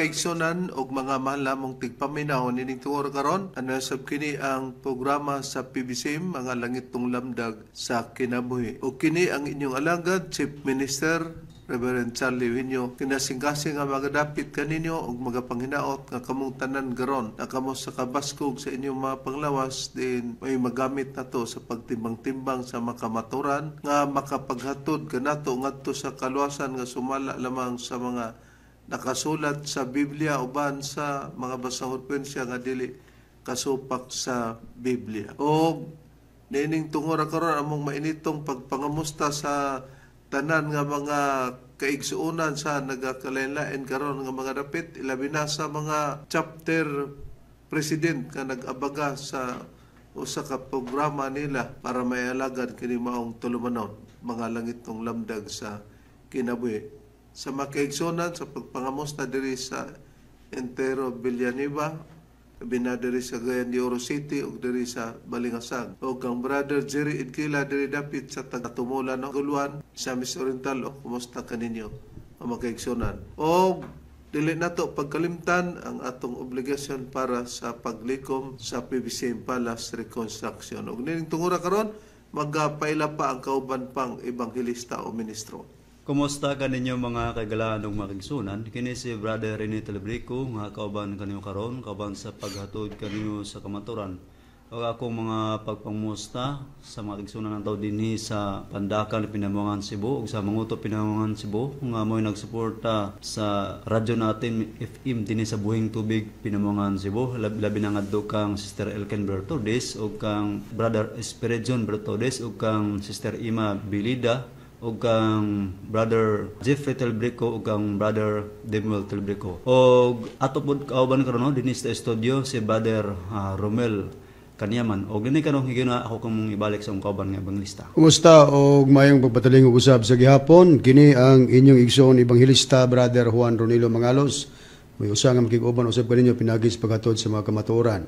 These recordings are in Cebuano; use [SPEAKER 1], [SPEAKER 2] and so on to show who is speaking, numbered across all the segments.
[SPEAKER 1] Kaigsunan ug mga mahal namong tigpaminaw, nining tungod karon ano sab kini ang programa sa PBCM, Mga Langitong Lamdag sa Kinabuhi. Ug kini ang inyong alagad, Chief Minister Reverend Charlie Eugenio, kinasingkasing nga magadapit kaninyo ug magapanghinaot nga kamong tanan garon na kamo sa kabaskog sa inyong mga panglawas din may magamit nato sa pagtimbang-timbang sa makamaturan nga makapaghatod kanato ngadto sa kaluwasan nga sumala lamang sa mga nakasulat sa Biblia uban sa mga basahon nga dili kasupak sa Biblia. O niining tungora karon among mainitong pagpangamusta sa tanan nga mga kaigsuonan sa nagakalain-lain karon nga mga dapit, ilabi na sa mga chapter president nga nag-abaga sa usa ka programa nila para maialagad kini maong tulumanon, Mga Langitong Lamdag sa Kinabuhi. Sa mga kaigsuonan sa pagpangamusta diri sa Entero Villanueva, labi na diri sa Cagayan de Oro City ug diri sa Balingasag. O kang Brother Jerry Idkila diri dapit sa taga-Tumula no Guluan sa Miss Oriental, o kumusta kaninyo ang mga kaigsuonan. O dili nato pagkalimtan ang atong obligasyon para sa paglikom sa PBCM Palace Reconstruction. Ug nining tungura karon magapaila pa ang kauban pang ebanghelista o ministro.
[SPEAKER 2] Kumusta kaninyo, mga kaigalaan ug mga kaigsunan? Kini si Brother Rene Telebrico nga kauban kaninyo karon, kauban sa paghatod kaninyo sa kamaturan. Ug akong mga pagpangmusta sa mga kaigsunan ng tao dinhi sa Pandakan, Pinamungan, Cebu ug sa Manguto, Pinamungan, Cebu nga mo'y nagsuporta sa radyo natin FM dinhi sa Buhing Tubig, Pinamungan, Cebu. Labi na ngadto kang Sister Elken Bertodes ug kang Brother Esperidion Bertodes ug kang Sister Ima Bilida ug kang Brother Jeffrey Telbrico ug kang Brother Demuel Telbrico. Og ato pod kauban karon no dinhi sa studio si Brother Romel Kanyaman. Og dinhi karon higina ako kamong ibalik sa akong kauban nga ebanghelista.
[SPEAKER 3] Kumusta og mayong pagpataling usab sa gihapon? Kini ang inyong igsoon ebanghelista, Brother Juan Ronilo Mangalos. May usa nga makig-uban usab kaninyo pinagi sa paghatod sa mga kamatuoran.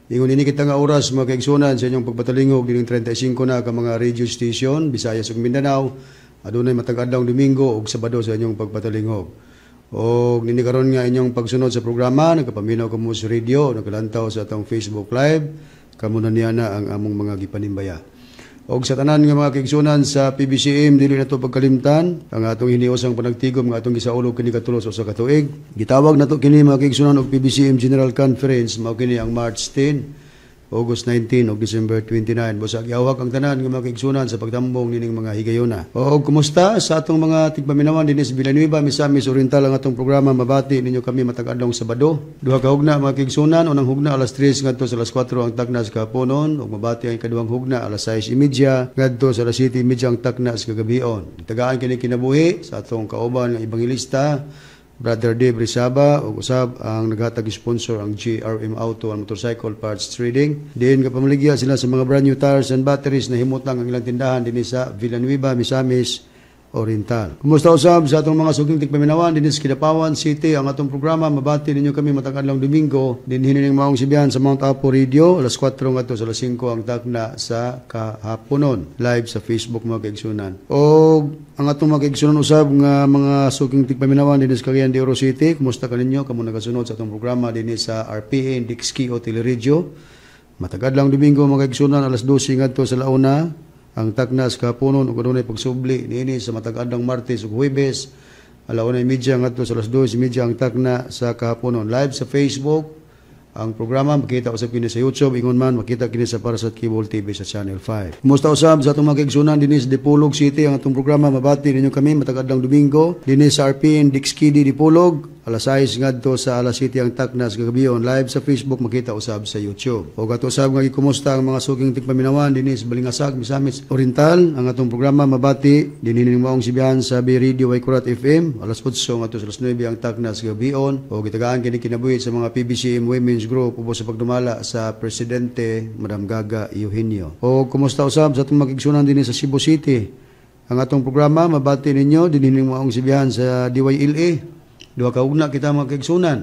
[SPEAKER 3] Ingon ini kita nga oras, mga kaigsunan, sa inyong pagpatalingog dining 35 na ka mga radio station Visayas ug Mindanao. Adunay matag adlaw Domingo ug Sabado sa inyong pagpatalingog. Og nini karon nga inyong pagsunod sa programa, nagkapaminaw kamo sa radio, nagalantaw sa atong Facebook Live, kamo na niya na ang among mga gipanimbaya. Og sa tanan nga mga kaigsunan sa PBCM, dili nato pagkalimtan ang atong hiniusang panagtigom nga atong gisaulog kini katulo sa usa ka tuig. Gitawag nato kini, mga kaigsunan, og PBCM General Conference. Mao kini ang March 10, August 19 ug December 29. Busa giawhag ang tanan nga mga kaigsunan sa pagtambong nining mga higayona. O kumusta sa atong mga tigpaminawan dinhi sa Villanueva, Misamis Oriental? Ang atong programa, mabati ninyo kami matag adlawng Sabado. Duha ka hugna, mga kaigsunan, unang hugna alas 3 ngadto sa alas 4 ang takna sa kahaponon ug mabati ang ikaduhang hugna alas 6:30 ngadto sa alas 7:30 ang takna sa kagabion. Tagaan kini kinabuhi sa atong kauban nga ebanghelista, Brother Dave Rizaba, ug usab ang naghatag sponsor ang GRM Auto and Motorcycle Parts Trading. Diin kapamaligya sila sa mga brand new tires and batteries na himutang ang ilang tindahan dinhi sa Villanueva, Misamis Oriental. Kumusta usab sa atong mga suking tigpaminawan dinhi sa Kidapawan City? Ang atong programa, mabati ninyo kami matag adlaw Domingo dinhi ning maong Sibihan sa Mount Apo Radio alas 4 ngadto sa alas 5 ang takna sa kahaponon, live sa Facebook, mga kaigsunan. Og ang atong mga kaigsunan usab nga mga suking tigpaminawan dinhi sa Cagayan de Oro City, kumusta kaninyo kamo nagasunod sa atong programa dinhi sa RPN Dixki o Teleradyo? Matag adlaw Domingo, mga kaigsunan, alas 12 ngadto sa launa ang takna sa kahaponon ug adunay pagsubli niini sa matag adlaw Martes ug Huwebes 1:30 ngadto sa alas 2:30 ang takna sa kahaponon. Live sa Facebook ang programa, makita usab kini sa YouTube, ingon man makita kini sa Parasat Cable TV sa Channel 5. Kumusta usab sa atong mga kaigsunan dinhi sa Dipolog City? Ang atong programa, mabati ninyo kami matag adlaw Domingo dinhi sa RPN Dixkidi Dipolog alas 6 ngadto sa alas 7 ang takna sa kagabion, live sa Facebook, makita usab sa YouTube. O ato usab nga gikumusta ang mga suking tigpaminawan dinhi sa Balingasag, Misamis Oriental. Ang atong programa, mabati dinhi ning maong Sibihan sa B Radio Waikurat FM alas 8 ngadto sa alas 9 ang takna sa kagabion. O gitagaan kini kinabuhi sa mga PBCM Women's Group ubos sa pagdumala sa presidente, Madam Gaga Eugenio. O kumusta usab sa atong mga kaigsunan dinhi sa Cebu City? Ang atong programa, mabati ninyo dinhi ning maong Sibihan sa DYLA. Duha ka hugna kita, mga kaigsunan.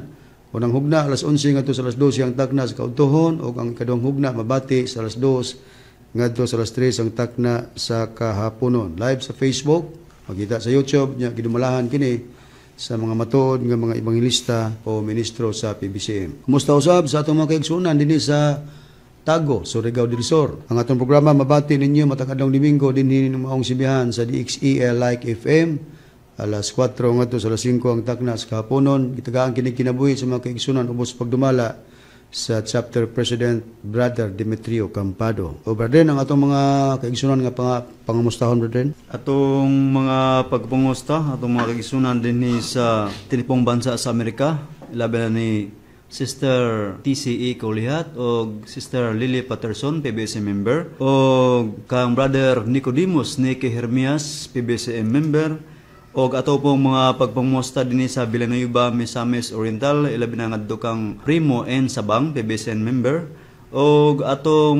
[SPEAKER 3] Unang hugna alas 11 ngadto sa alas 12 ang takna sa kaudtohon ug ang ikaduhang hugna mabati sa alas 2 ngadto sa alas 3 ang takna sa kahaponon. Live sa Facebook, makita sa YouTube nya gidumalahan kini sa mga matuod nga mga ebanghelista o ministro sa PBCM. Kumusta usab sa atong mga kaigsuonan dinhi sa Tago, Surigao del Sur. Ang atong programa mabati ninyo matag adlaw Domingo dinhi maong sibihan sa DXEL Like FM alas 4 ngadto sa alas 5 ang takna sa kahaponon. Gitagaan kini kinabuhi sa mga kaigsuonan ubos pagdumala sa Chapter President Brother Demetrio Campado. O brother, ang atong mga kaigsuonan nga pangamustahon, brother.
[SPEAKER 2] Atong mga pagpangusta, atong mga kaigsuonan dinhi sa tinipong bansa sa Amerika, ilabi na ni Sister TCE Kaulihat o Sister Lily Patterson, PBCM member, o kang Brother Nicodemus Nicky Hermias, PBCM member, o ato pong mga pagpangusta dinhi sa Villanueva, Misamis Oriental, ilabi na ngadto kang Primo N. Sabang, PBCM member, o atong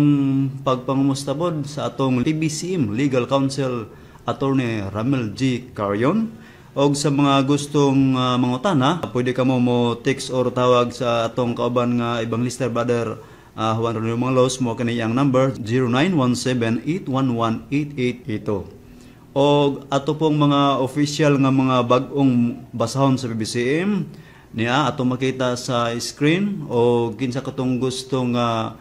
[SPEAKER 2] pagpangamusta pod sa atong PBCM Legal Counsel Attorney Ramel G. Carion. Og sa mga gustong mangutana, pwede ka mo mo text or tawag sa atong kauban nga Evangelista Brother Juan Rodrigo Manglos mo kani ang number 0917-811-8882. Og ato pong mga official nga mga bag-ong basahon sa PBCM niya ato makita sa screen, o kinsa katong gusto nga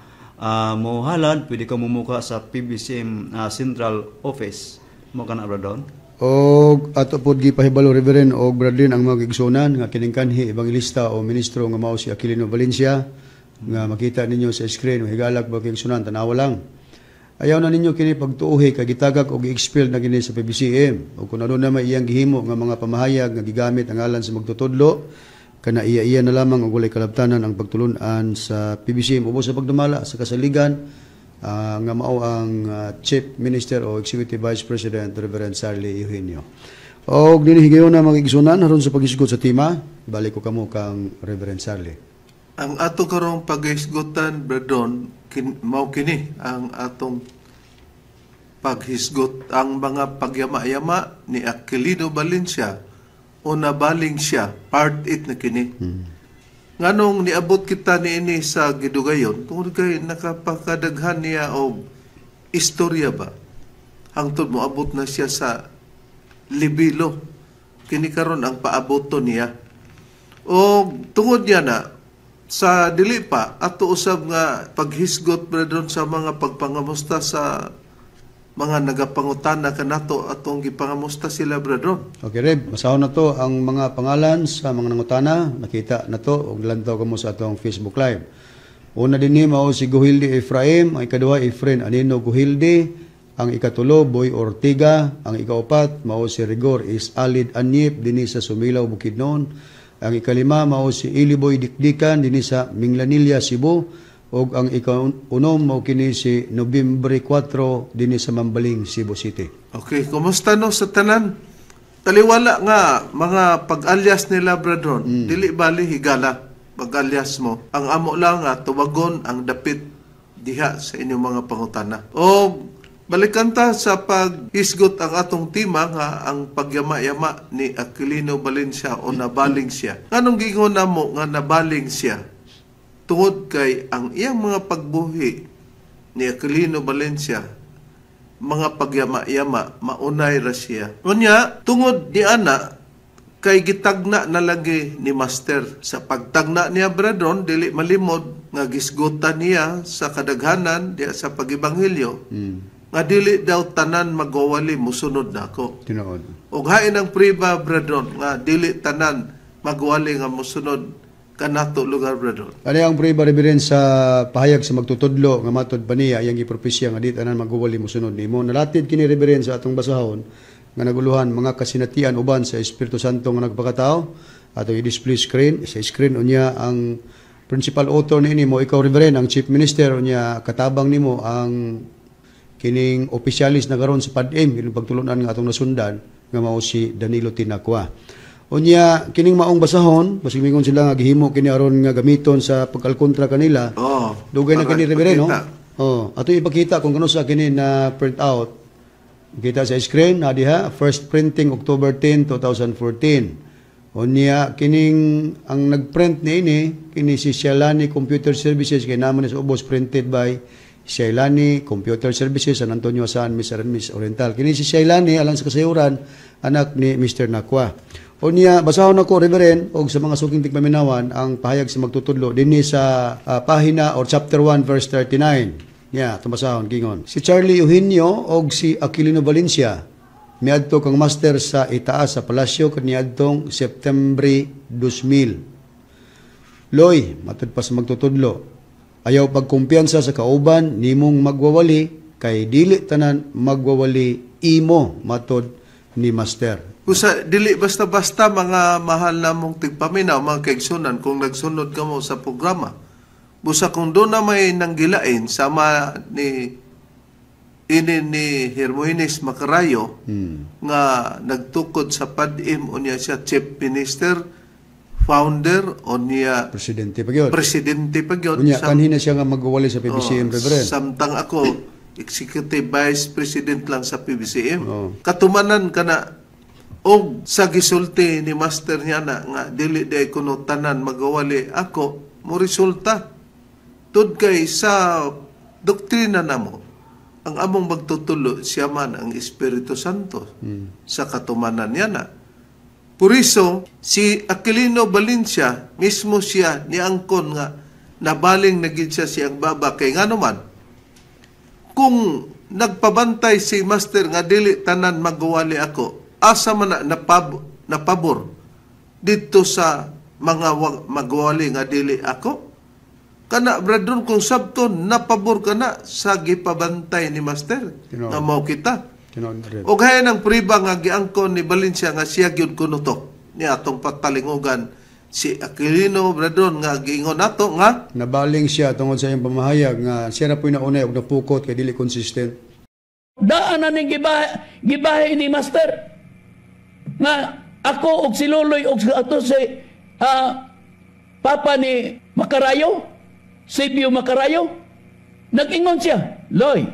[SPEAKER 2] mohalad, pwede ka mumuka sa PBCM Central Office mo kana, Brother.
[SPEAKER 3] Og ato pod gipahibalo, Reverend og Bradlin, ang mga igsuonan nga kining kanhi ebanghelista o ministro nga mao si Aquilino Valencia nga makita ninyo sa screen. Higalak ba igsuonan, tanawa lang. Ayaw na ninyo kini pagtuuhi kay gitagak og gi-expel na kini sa PBCM. O kung ano na may iyang gihimo nga mga pamahayag nga gigamit ang ngalan sa magtutudlo, kana iya-iya na lamang og walay kalabtanan ang pagtulun-an sa PBCM ubos sa pagdumala sa kasaligan nga mao ang Chief Minister o Executive Vice President Reverend Sarly Eugenio. Og dinhi higayon na, mga igsuonan, aron sa paghisgot sa tema, balik ko kamo kang Reverend Sarly.
[SPEAKER 1] Ang ato karong paghisgutan, Bradon, mao kini ang atong paghisgot, ang mga pagyama-yama ni Aquilino Valencia o nabaling siya, part 8 na kini. Nganong niabot kita niini sa gidugayon? Tungod kay nakapakadaghan niya og istorya ba. Hangtod moabot na siya sa libilo. Kini karon ang paaboto niya. O tungod niya na sa dili pa ato usab nga paghisgot, brethren, sa mga pagpangamusta sa mga nagapangutana kanato, atong gipangamusta sila, brethren.
[SPEAKER 3] Okay, Reb, basahon na to ang mga pangalan sa mga nangutana. Nakita na to og lantaw kamo sa atong Facebook Live. Una dinhi mao si Guhildi Efraim, ang ikaduha Efren Anino Guhildi, ang ikatulo Boy Ortiga, ang ikaupat mao si Rigor is Alid Anyip dinhi sa Sumilaw, Bukidnon, ang ikalima mao si Iliboy Dikdikan dinhi sa Minglanilla, Cebu, ug ang ikaunom mao kini si Nobyembre 4 dinhi sa Mambaling, Cebu City.
[SPEAKER 1] Okay, kumusta no sa tanan? Taliwala nga mga pag-alyas nila, brethren, dili bali higala pag-alyas mo. Ang amo lang nga tuwagon ang dapit diha sa inyong mga pangutana. O balikan ta sa paghisgot ang atong tema nga ang pagyama-yama ni Aquilino Valencia o nabaling siya. Nganong giingon namo nga nabaling siya? Tungod kay ang iyang mga pagbuhi ni Aquilino Valencia, mga pagyama-yama, maunay ra siya. Unya, tungod ni ana, kay gitagna na lagi ni Master. Sa pagtagna niya, brethren, dili malimod nga gisgutan niya sa kadaghanan diya sa pag-ebanghelyo, nga dili daw tanan magwawali musunod nako.
[SPEAKER 3] Tinuod.
[SPEAKER 1] Ug hain ang priba, brethren, nga dili tanan magwali nga musunod kanato lugar, brethren.
[SPEAKER 3] Ano ang priba, Reverend, sa pahayag sa magtutudlo nga matod pa niya iyang gipropisya nga di tanan magwawali musunod nimo? Nalatid kini, Reverend, sa atong basahon nga naguluhan mga kasinatian uban sa Espiritu Santo nga nagpakatao. Atong i-display screen sa screen. Unya ang principal author niini mo ikaw, Reverend, ang Chief Minister. Unya katabang nimo ang kining opisyalis na karon sa PADM, kining pagtulunan nga atong nasundan nga mao si Danilo Tinakwa. Unya kining maong basahon, basig mingon sila nga gihimo kini aron nga gamiton sa pagkalkontra kanila. Dugay na
[SPEAKER 1] Para
[SPEAKER 3] kini, Reverend, no?
[SPEAKER 1] ipakita.
[SPEAKER 3] Oh, ato ipakita kung kano sa kini na print out. Kita sa screen na diha, first printing October 10, 2014. Unya kining ang nagprint niini kini si Shailani Computer Services, kay naman ni sa ubos printed by Shailani Computer Services, San Antonio, San Misamis Oriental. Kini si Shailani, alang sa kasayuran, anak ni Mr. Nakwa. O niya, basahon ako, Reverend, og sa mga suking tigpaminawan, ang pahayag sa magtutudlo dinhi sa pahina or chapter 1 verse 39. Niya, tumasahon gingon. Si Charlie Eugenio og si Aquilino Valencia miadto kang master sa itaas sa palasyo kaniadtong September 2000. Loy, matud pa sa magtutudlo, ayaw pagkumpiyansa sa kauban nimong magwawali kay dili tanan magwawali imo, matod ni master.
[SPEAKER 1] Kusa dili basta-basta, mga mahal namong tigpaminaw, mga kaigsunan, kung nagsunod kamo sa programa. Busa kung doon na may nanggilain sama ni ini ni Hermogenes Macarayo nga nagtukod sa PADM, unya siya chief minister, founder, unya
[SPEAKER 3] presidente pa gyud.
[SPEAKER 1] Presidente pa gyud.
[SPEAKER 3] Unya kanhina siya nga magwawali sa PBCM,
[SPEAKER 1] Oh,
[SPEAKER 3] Reverend.
[SPEAKER 1] Samtang ako executive vice president lang sa PBCM.
[SPEAKER 3] Oh.
[SPEAKER 1] Katumanan kana og sa gisulti ni master niya na nga dili di kuno tanan magawali ako mo resulta tud kay sa doktrina namo, ang among magtutulo siya man ang Espiritu Santo sa katumanan niya na. Por eso, si Aquilino Valencia, mismo siya niangkon nga nabaling na gid siya siyang baba kay ngano man kung nagpabantay si master nga dili tanan magwali ako, asa man na napabor dito sa mga magwali nga dili ako? Kana, brethren, kung sabton napabor ka na sa gipabantay ni master
[SPEAKER 3] Tinuod.
[SPEAKER 1] nga mao kita.
[SPEAKER 3] Tinuod, Rev.
[SPEAKER 1] O gaya ng priba nga giangkon ni Valencia nga siya gyud kuno to ni atong patalingugan si Aquilino, brethren, nga giingon nato nga
[SPEAKER 3] nabaling siya tungod sa iyang pamahayag nga siya ra po'y naunay og napukot kay dili consistent.
[SPEAKER 4] Daan na ning gibahe, gibahe ni master. Nga ako og si Loloy og ato si papa ni Makarayo, Sibyo Makarayo, nag-ingon siya, "Loy,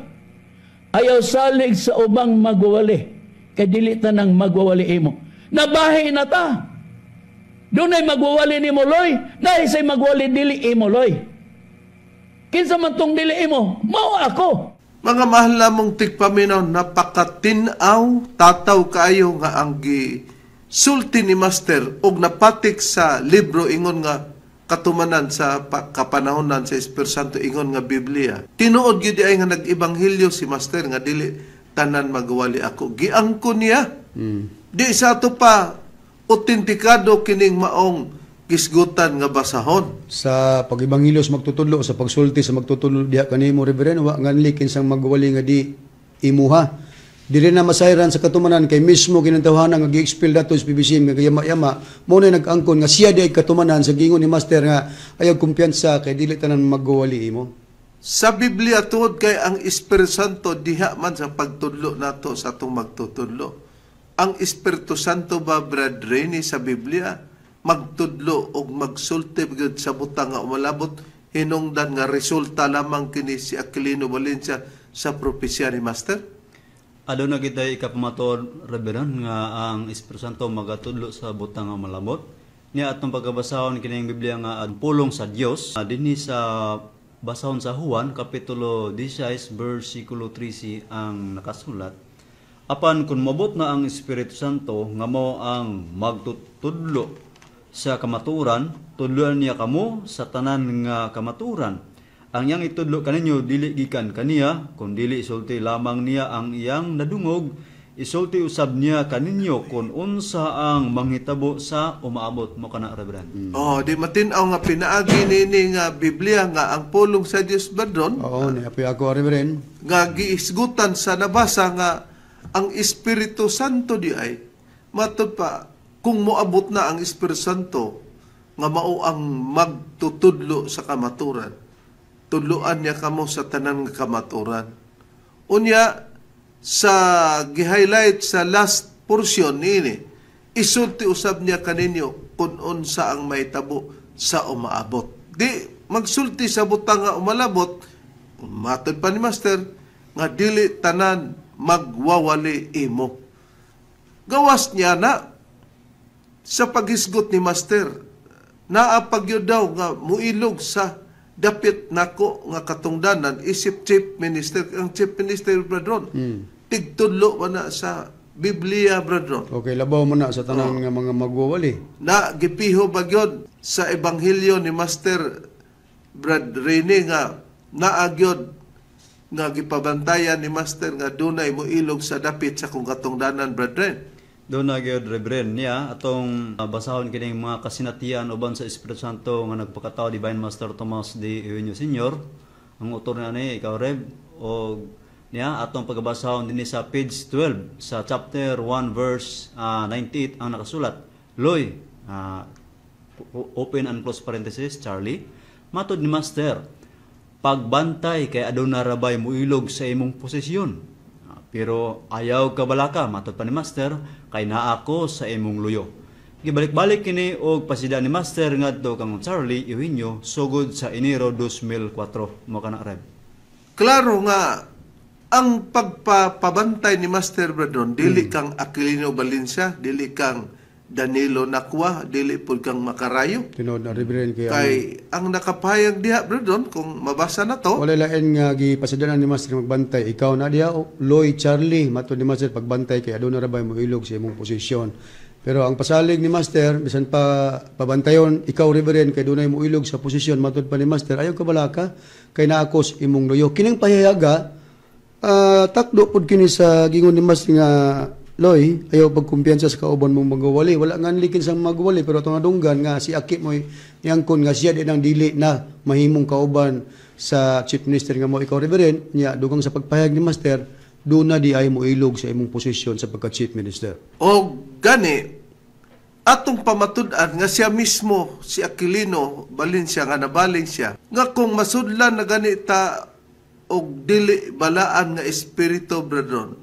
[SPEAKER 4] ayaw salig sa ubang magwawali, kay dili ta nang magwawali imo." Nabahi na ta. Dunay magwawali nimo, Loy, dahil say magwali dili imo, Loy. Kinsa man tong dili imo, mao ako.
[SPEAKER 1] Mga mahal namong tigpaminaw, napakatinaw, tataw kaayo nga ang sulti ni master og napatik sa libro ingon nga katumanan sa kapanahonan sa Espiritu Santo ingon nga Biblia. Tinuod gyud ay nga nag-ebanghelyo si master nga dili tanan magwali ako. Giangko niya. Di sa ato pa autentikado kining maong gisgutan nga basahon.
[SPEAKER 3] Sa pag-ebanghelyo sa magtutudlo, sa pagsulti sa magtutudlo diha kanimo, Reverend, wa nganli kinsang magwali nga di imuha. Dili na masayran sa katumanan kay mismo kinantawhana nga gi-expel dato sa PBCM nga yama-yama mo na nag-angkon nga siya di ay katumanan sa gingon ni master nga ayaw kumpiyansa kay dili tanan magwali imo.
[SPEAKER 1] Sa Biblia, tungod kay ang Espiritu Santo diha man sa pagtudlo nato sa atong magtutudlo. Ang Espiritu Santo ba, Brad Rene, sa Biblia magtudlo og magsulti gyud sa butang nga umalabot, hinungdan nga resulta lamang kini si Aquilino Valencia sa propesya ni Master?
[SPEAKER 2] Aduna kitay ikapamatod, Reverend, nga ang Espiritu Santo magatudlo sa butang nga malabot. Niya atong pagkabasahon kining Biblia nga ang pulong sa Dios dinhi sa basahon sa Juan kapitulo 16 bersikulo 13 ang nakasulat. Apan kun mabot na ang Espiritu Santo nga mao ang magtutudlo sa kamaturan, tudloan niya kamo sa tanan nga kamaturan. Ang iyang itudlo kaninyo dili gikan kaniya, kun dili isulti lamang niya ang iyang nadungog, isulti usab niya kaninyo kung unsa ang manghitabo sa umaabot mo kana, Reverend.
[SPEAKER 1] Oh, di matin-aw nga pinaagi nini nga Biblia nga ang pulong sa Dios, Badron,
[SPEAKER 3] Oo, ni apoy ako, Reverend.
[SPEAKER 1] Nga giisgutan sa nabasa nga ang Espiritu Santo di ay matud pa kung moabot na ang Espiritu Santo nga mao ang magtutudlo sa kamaturan, tudloan niya kamo sa tanan nga kamaturan. Unya sa gi-highlight sa last portion niini, isulti usab niya kaninyo kung unsa ang mahitabo sa umaabot. Di magsulti sa butang nga umalabot, matod pa ni master nga dili tanan magwawali imo. Gawas niya na sa paghisgot ni master, naa pagyud daw nga muilog sa dapit nako nga katungdanan isip chief minister. Ang chief minister, brethren, tigtudlo man na sa Biblia, brethren?
[SPEAKER 3] Okay, labaw mo na sa tanan nga mga magwawali.
[SPEAKER 1] Na gipiho ba gyud sa ebanghelyo ni Master Brad Rene nga naa gyud nga gipabantayan ni Master nga dunay moilog sa dapit sa kong katungdanan, brethren?
[SPEAKER 2] Doon na gyud, Reverend, niya atong basahon kining mga kasinatian uban sa Espiritu Santo nga nagpakatao Divine Master Tomas de Eugenio Senior. Ang autor na ni ikaw, Rev, og niya atong pagabasahon dinhi sa page 12 sa chapter 1 verse 98 ang nakasulat. Loy, open and close parenthesis, Charlie, matod ni Master, pagbantay kay aduna rabay muilog sa imong posisyon. Pero ayaw ka balaka, matod pa ni Master, kay naa ako sa imong luyo. Gibalik-balik kini og pasida ni Master ngadto kang Charlie Eugenio sugod sa Enero 2004. Mo kana, Rev.
[SPEAKER 1] Klaro nga ang pagpapabantay ni Master Bradon, dili kang Aquilino Valencia, dili kang Danilo Nakwa, dili pud kang Makarayo.
[SPEAKER 3] Tinuod na, Reverend, kay,
[SPEAKER 1] Kay ang nakapahayag diha, Bradon, kung mabasa na to,
[SPEAKER 3] wala lain nga gipasadanan ni Master magbantay. Ikaw na diha, Loy Charlie, matod ni Master, pagbantay kay aduna ra bay moilog sa imong posisyon. Pero ang pasalig ni Master, bisan pa pabantayon, ikaw, Reverend, kay dunay moilog sa posisyon, matod pa ni Master, ayaw ka balaka, kay naa ko sa imong luyo. Kining pahayaga, takdo pud kini sa gingon ni Master nga, "Loy, ayaw pagkumpiyansa sa kauban mong magwawali." Wala nga likin sa magwawali, pero itong nadunggan nga si Aki mo'y niyangkon nga siya din ang dili na mahimong kauban sa chief minister nga mo ikaw, Reverend, niya dugang sa pagpahayag ni Master, doon na di ay mo ilog sa imong posisyon sa pagka chief minister.
[SPEAKER 1] O gani atong pamatud-an nga siya mismo si Aquilino Valencia nga nabaling siya nga kung masudlan na gani ta og dili balaan nga espiritu, brethren,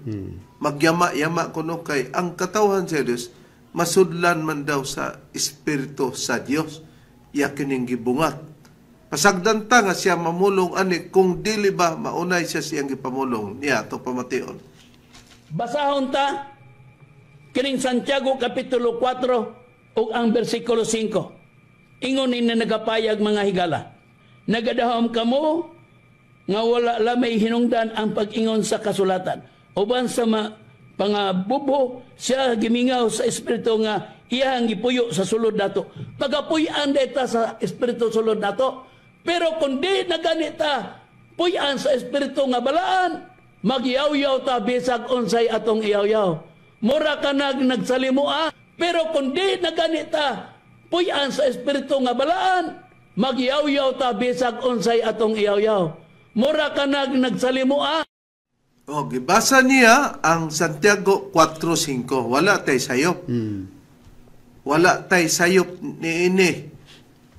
[SPEAKER 1] magyama-yama kuno, kay ang katawhan sa Dios masudlan man daw sa espiritu sa Dios iya kining gibungat. Pasagdan ta nga siya mamulong ani kung dili ba maunay siya siyang gipamulong niya ato pamation.
[SPEAKER 4] Basahon ta kining Santiago kapitulo 4 ug ang bersikulo 5. Ingon ni nagapayag, "Mga higala, nagadahom kamo nga wala lamay hinungdan ang pag-ingon sa kasulatan. Uban sa pangabubo siya gimingaw sa espiritu nga iyang gipuyo sa sulod nato." Pagapuy-an ta sa espiritu sulod nato. Pero kung di na ganita puy-an sa espiritu nga balaan, magyaw-yaw ta bisag unsay atong iyaw-yaw. Mura ka nagsalimua, pero kung di na ganita puy-an sa espiritu nga balaan, magyaw-yaw ta bisag unsay atong iyaw-yaw. Mura ka nagsalimua.
[SPEAKER 1] O, gibasa niya ang Santiago 4.5. Wala tay sayop. Wala tay sayop niini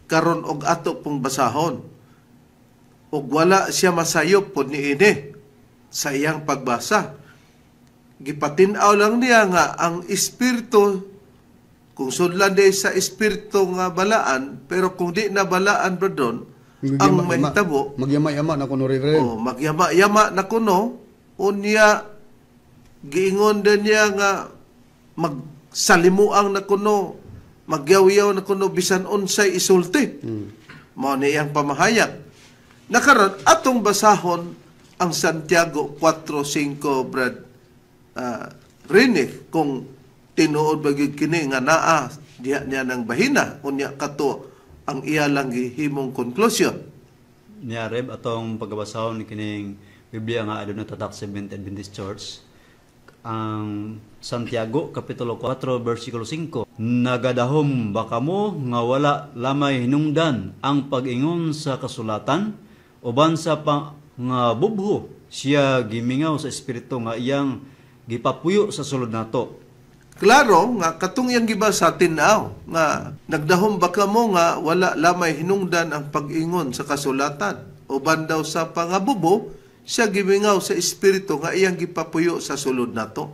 [SPEAKER 1] karon og ato pong basahon. Og wala siya masayop pod niini sa iyang pagbasa. Gipatin-aw lang niya nga ang espiritu kung sudlan di sa espiritu nga balaan, pero kung di na balaan, brethren, ang mahitabo,
[SPEAKER 3] Magyama-yama na kuno, Reverend.
[SPEAKER 1] Oh, magyama-yama na kuno, unya giingon din niya nga magsalimuang na kuno, magyawyaw na kuno bisan unsay isulti. Mao ni iyang pamahayag. Nakaron atong basahon ang Santiago 4:5, Brad Rene, kung tinuod ba gyud kini nga naa diha niya ng bahina, unya kato ang iya lang gihimong conclusion.
[SPEAKER 2] Niya, Reb, atong pagabasahon kining Biblia nga aduna tatak Seventh Adventist Church, ang Santiago kapitulo 4 versikulo 5. "Nagadahom ba kamo nga wala lamay hinungdan ang pag-ingon sa kasulatan? Uban sa nga bubho siya gimingaw sa espiritu nga iyang gipapuyo sa sulod nato."
[SPEAKER 1] Klaro nga katong iyang gibasa, tin-aw nga nagdahom ba kamo nga wala lamay hinungdan ang pag-ingon sa kasulatan, uban daw sa pangabubo siya gimingaw sa espiritu nga iyang gipapuyo sa sulod nato.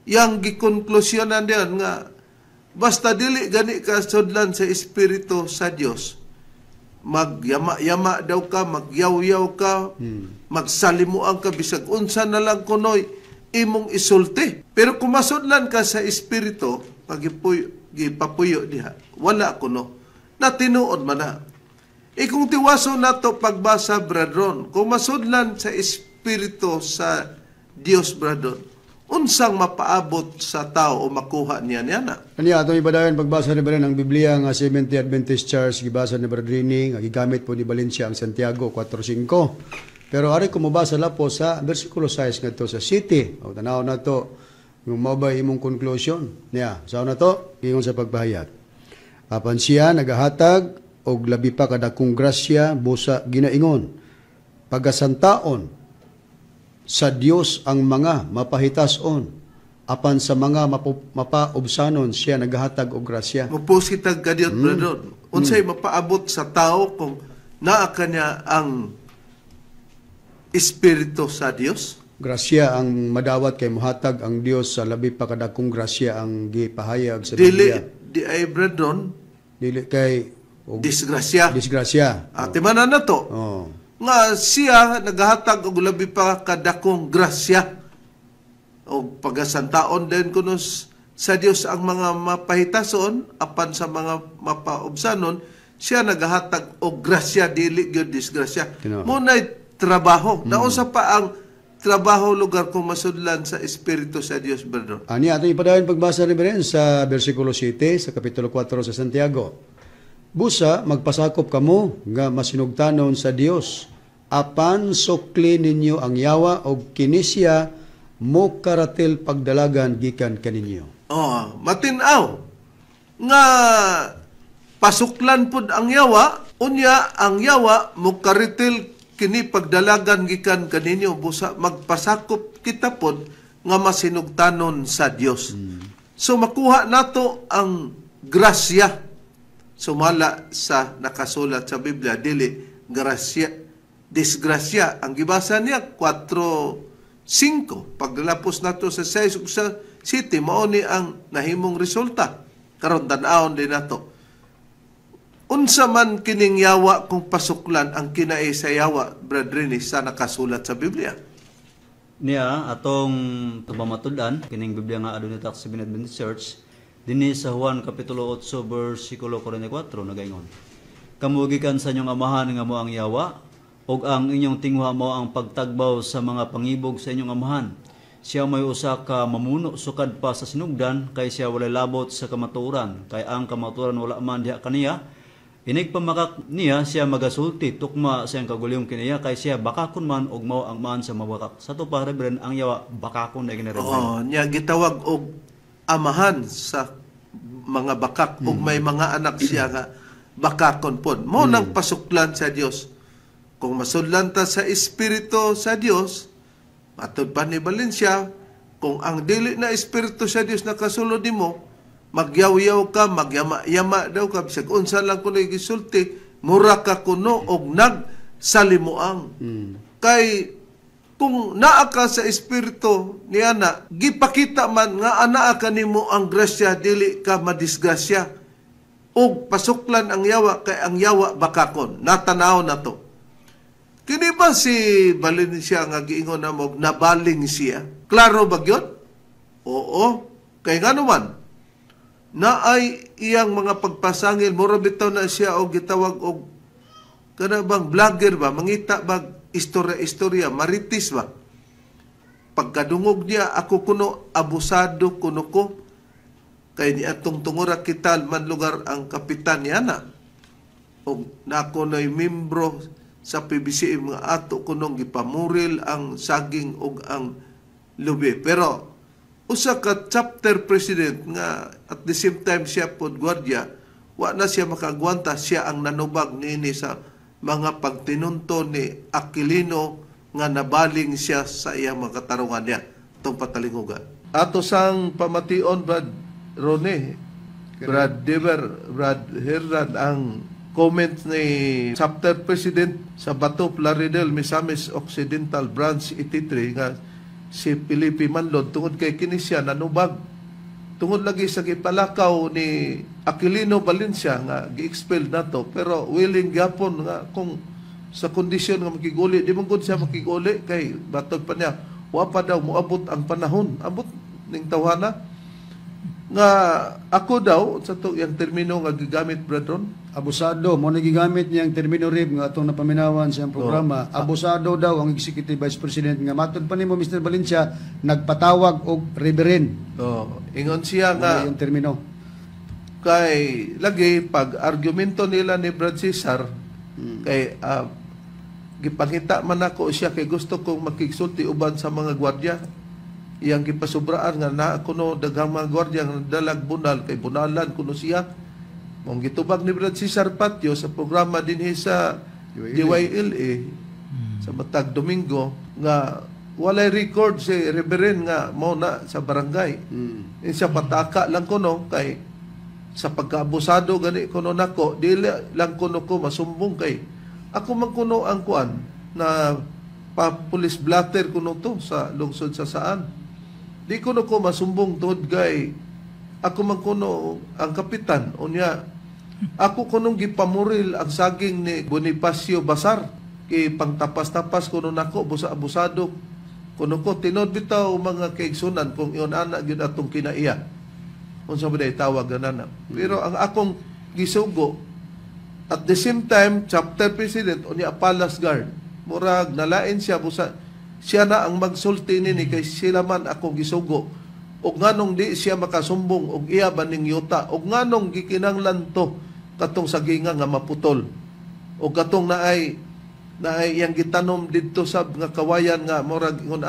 [SPEAKER 1] Yang gikonklusyonan diyan nga basta dili gani ka sudlan sa espiritu sa Dios, magyama-yama daw ka, magyawyaw ka, magsalimuan ka, bisag unsa na lang kunoy imong isulti. Pero kung masudlan ka sa espiritu, pagipuyo, gipapuyo diha, wala kuno. Na tinuod man na. E kung tiwaso nato pagbasa, brethren, kung masudlan sa espiritu sa Dios, brethren, Unsang mapaabot sa tao o makuha niya niya na?
[SPEAKER 3] Kaniya atong ipadayon pagbasa ni Baren ang Biblia nga Seventh-day Adventist Church, gibasa ni Bradrini nga gigamit po ni Valencia ang Santiago 4:5. Pero ari ko mobasa la po sa versikulo 6 ngadto sa 7. O tanaw na to yung mao ba imong conclusion niya. Sa na to giingon sa pagpahayag. Apan siya nagahatag og labi pa kadakong grasya, busa ginaingon, pagasantaon sa Dios ang mga mapahitason, apan sa mga mapaubsanon siya nagahatag og grasya.
[SPEAKER 1] Mupos kitag kadiyot, brother. Unsay mapaabot sa tao kung naa kanya ang Espiritu sa Dios?
[SPEAKER 3] Grasya ang madawat kay mohatag ang Dios sa labi pa kadakong grasya ang gipahayag sa
[SPEAKER 1] Dili
[SPEAKER 3] Biblia.
[SPEAKER 1] Di ay, brethren,
[SPEAKER 3] Dili kay og
[SPEAKER 1] disgrasya.
[SPEAKER 3] Disgrasya.
[SPEAKER 1] Timanan na to. Nga siya nagahatag og labi pa kadakong grasya. Og pagasantaon din kuno sa Dios ang mga mapahitason, apan sa mga mapaubsanon siya nagahatag og grasya, dili gyud disgrasya.
[SPEAKER 3] Tinuod.
[SPEAKER 1] Mo nay trabaho. Naunsa pa ang trabaho lugar kung masudlan sa Espiritu sa Dios, brother?
[SPEAKER 3] Ani atong ipadayon pagbasa ni Beren sa versikulo 7 sa kapitulo 4 sa Santiago. Busa magpasakop kamo nga masinugtanon sa Dios, apan sukli ninyo ang yawa og kini siya mo karatil pagdalagan gikan kaninyo.
[SPEAKER 1] Oh, matin-aw nga pasuklan pud ang yawa, unya ang yawa mokaritil kini pagdalagan gikan kaninyo. Busa magpasakop kita pod nga masinugtanon sa Dios. So makuha nato ang grasya sumala sa nakasulat sa Biblia, dili grasya, disgrasya. Ang gibasa niya 4:5, paglalapos nato sa 6 ug sa 7, mao ni ang nahimong resulta. Karon tan-awon din nato unsa man kining yawa kung pasuklan ang kinai sa yawa, brethren, sa nakasulat sa Biblia.
[SPEAKER 2] Niya atong pamatud-an kining Biblia nga adunay ta sa Seventh Adventist Church dinhi sa Juan kapitulo 8 bersikulo 44 nagaingon: "Kamo gikan sa inyong amahan nga mo ang yawa, ug ang inyong tinguha mao ang pagtagbaw sa mga pangibog sa inyong amahan. Siya may usa ka mamuno sukad pa sa sinugdan, kay siya walay labot sa kamatuoran, kay ang kamatuoran wala man diha kaniya. Inig pamakak niya, siya magasulti tukma sa iyang kaguliyong kiniya, kay siya bakakon man ug mao ang maan sa mabakak." Sa to pa, Reverend, ang yawa bakakon na gini, Reverend.
[SPEAKER 1] Oh, niya gitawag og amahan sa mga bakak ug may mga anak siya nga bakakon pod. Mo nang pasuklan sa Dios. Kung masudlan ta sa Espiritu sa Dios, matod pa ni Valencia, kung ang dili na Espiritu sa Dios nakasulod nimo, magyawyaw ka, magyama-yama daw ka, bisag unsa lang kuno gisulti, mura ka kuno og nagsalimuang. Kay kung naa ka sa Espiritu niya na, gipakita man nga anaa ka nimo ang grasya, dili ka madisgrasya. Ug pasuklan ang yawa kay ang yawa bakakon. Natanaw na to. Kini ba si Valencia nga giingon na mo nabaling siya? Klaro ba gyud? Oo. Kay ngano man naay iyang mga pagpasangil, mura bitaw na siya og gitawag og kana bang vlogger ba, mangita bag istorya-istorya, marites ba? Pagkadungog niya, ako kuno abusado kuno ko, kay ni atong tungura kita man lugar ang kapitan niya na og nako na'y membro sa PBCM nga ato kunong gipamuril ang saging og ang lubi. Pero usa ka chapter president nga at the same time siya pod gwardiya, wa na siya makagwanta, siya ang nanubag niini sa mga pagtinunto ni Aquilino nga nabaling siya sa iyang mga katarungan niya itong patalingugan. Ato sang pamation, Brad Rone, Brad Dever, Brad Hernan, ang comment ni chapter president sa Bato Plaridel, Misamis Occidental Branch 83 nga si Felipe Manlod, tungod kay kini siya nanubag tungod lagi sa gipalakaw ni Aquilino Valencia nga gi-expel nato, pero willing gyapon nga kung sa kondisyon nga makiguli. Di man gud siya makiguli kay batod pa niya wa pa daw moabot ang panahon, abot ning tawhana. Nga ako daw sa to yang termino nga gigamit, Brethren.
[SPEAKER 3] Abusado mo na gigamit niyang termino, Rib, nga atong napaminawan sa iyang programa. Abusado daw ang Executive Vice President nga matod pa nimo, Mr. Valencia, nagpatawag og reverend.
[SPEAKER 1] Oh, ingon siya
[SPEAKER 3] Nga
[SPEAKER 1] nga
[SPEAKER 3] yung termino.
[SPEAKER 1] Kay lagi pag argumento nila ni Brad Cesar kay gipangita man ako siya kay gusto kong makigsulti uban sa mga gwardiya. Iyang gipasubraan nga naa kuno daghang mga gwardiya nga dalag bunal kay bunalan kuno siya. Mong gitubag ni Brad Cesar Patio sa programa dinhi sa DYLA sa matag Domingo nga walay record si Reverend nga mao na sa barangay. Eh, siya pataka lang kuno kay sa pagkaabusado gani kuno nako, dili lang kuno ko masumbong kay ako man kuno ang kuan na pa police blotter kuno to sa lungsod sa saan. Di kuno ko masumbong tungod kay ako man kuno ang kapitan. Unya ako kunong gipamuril ang saging ni Bonifacio Basar kay pangtapas-tapas kuno nako, busa abusado kuno ko. Tinuod bitaw, mga kaigsunan, kung iyon ana gyud atong kinaiya, unsa ba day tawag na. Pero ang akong gisugo, at the same time chapter president unya palace guard, murag nalain siya, busa siya na ang magsulti nini kay sila man akong gisugo. Og nganong di siya makasumbong og iya ba ning yuta, og nganong gikinanglan to katong saginga nga maputol, og katong naay naay iyang gitanom didto sa nga kawayan nga murag ingon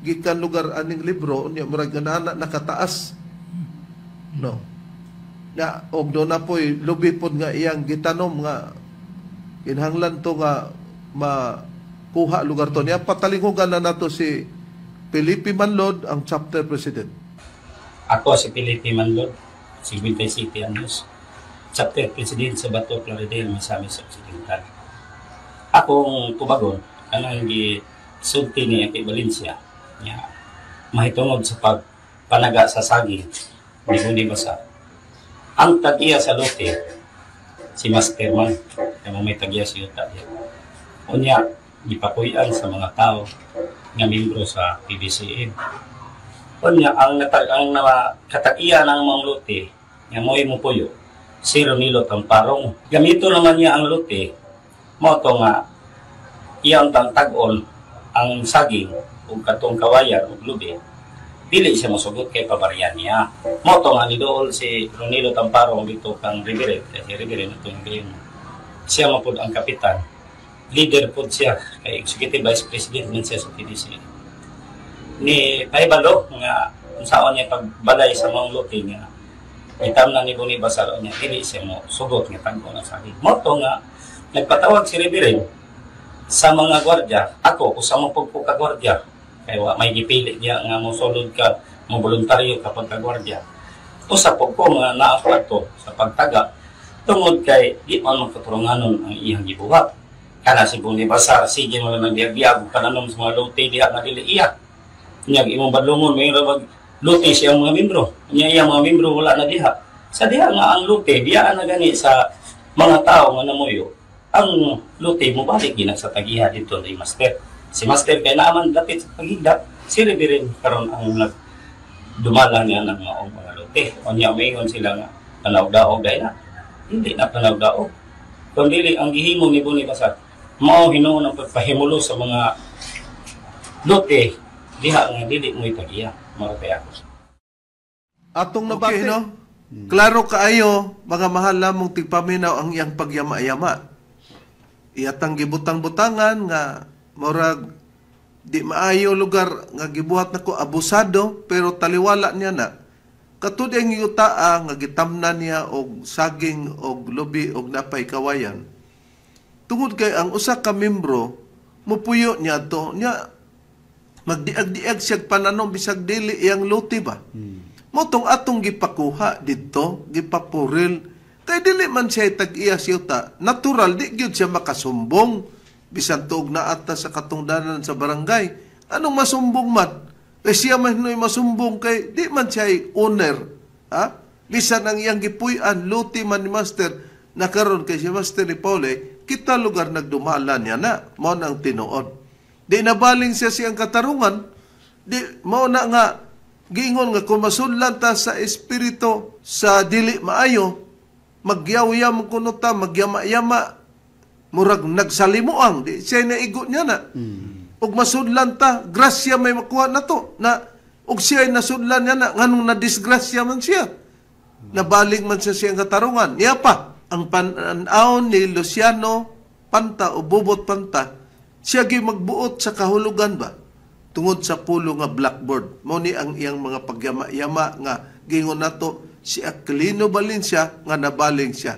[SPEAKER 1] gikan lugar aning libro, unya murag ana nakataas, no, na og do na po'y lubi pod nga iyang gitanom nga kinahanglan to nga makuha lugar to niya. Patalinghugan na nato si Felipe Manlod, ang chapter president.
[SPEAKER 5] Ako si Felipe Manlod, 57 anyos, chapter president sa Bato, Plaridel, Misamis Occidental. Akong tubagon, anang gisulti ni Aki Valencia, niya, mahitungod sa pagpanaga sa saging, di ko di basa. Ang tag-iya sa lote, si Master man, kaya may tag-iya si yuta diya. Unya, gipakuyan sa mga tao nga membro sa PBCM. Unya, ang natag ang na, katag-iya ng mga lote nga mo'y mupuyo, si Ronilo Tamparong. Gamito naman niya ang lote, mao to nga iyang tag-on ang saging ug katong kawayan ug lubi. Dili siya mosugot kay pabaryan niya. Mao to nga niduol si Ronilo Tamparong dito kang Reverend, kay si Reverend itong gayon. Siya mapud ang kapitan. Leader pod siya kay Executive Vice President man siya sa PDC. Ni pahibalo nga unsaon niya pagbalay sa mga lote nga itam na ni Boni Basar niya, dili siya mo sugot nga tag-on ang saging. Mao to nga nagpatawag si Reverend sa mga gwardiya. Ako usa mo pud ko ka gwardiya kay wa may gipili niya nga mo sulod ka mo voluntaryo kapag ka gwardiya. Usa pud ko nga naa ko ato sa pagtaga tungod kay di man magkaturunganon ang iyang gibuhat. Kana si Boni Basar sige mo lang nagbiag-biag og pananom sa mga lote diha nga dili iya. Nya imong badlongon may mag lote siyang mga membro. Nya iyang mga membro wala na diha. Sa diha nga ang lote diha na gani sa mga tao nga namuyo. Ang lote mo balik gina sa tagiha dito ni Master. Si Master kay naaman dapit sa pagigda, si Reverend karon ang nag dumala niya ng maong mga lote. Unya maingon sila nga panawdaog dahil na. Hindi na panawdaog. Kung dili ang gihimo ni Boni Basar, mao hinuon ang pagpahimulo sa mga lote diha nga dili mo itagiya. Mao kay ako.
[SPEAKER 1] Atong nabati, okay, no? Klaro kaayo, mga mahal lamong tigpaminaw, ang iyang pagyama-yama. Iyatang gibutang-butangan nga murag di maayo lugar nga gibuhat nako, abusado, pero taliwala niya na. Katud ang yutaa nga gitamna niya og saging og lubi og napay kawayan. Tungod kay ang usa ka membro mupuyo niya to niya, magdiag-diag siya pananom bisag dili iyang lote ba. Mao tong atong gipakuha didto, gipapuril kay dili man siya tag-iya siyuta. Natural di gyud siya makasumbong bisan tuog na ata sa katungdanan sa barangay. Anong masumbong man? Kay siya man no'y masumbong kay di man siya owner. Ha? Bisan ang iyang gipuy-an, lote man ni Master, na karon kay si Master ni Paule, kita lugar nagdumala niya na, mao nang tinuod. Di nabaling siya siyang katarungan, di mao na nga Giingon nga kung masudlan ta sa espiritu sa dili maayo, magyaw-yam kuno ta, magyama-yama, murag nagsalimuang, di siya naigo niya na. Ug masudlan ta, grasya may makuha na to, na ug siya ay nasudlan niya na, nganong nadisgrasya man siya. Nabaling man siya siyang katarungan. Niya pa, ang pananaw ni Luciano Panta o Bobot Panta, siya gi magbuot sa kahulugan ba? Tungod sa pulo nga blackboard. Mao ni ang iyang mga pagyama-yama nga gingon nato si Aquilino Valencia nga nabaling siya.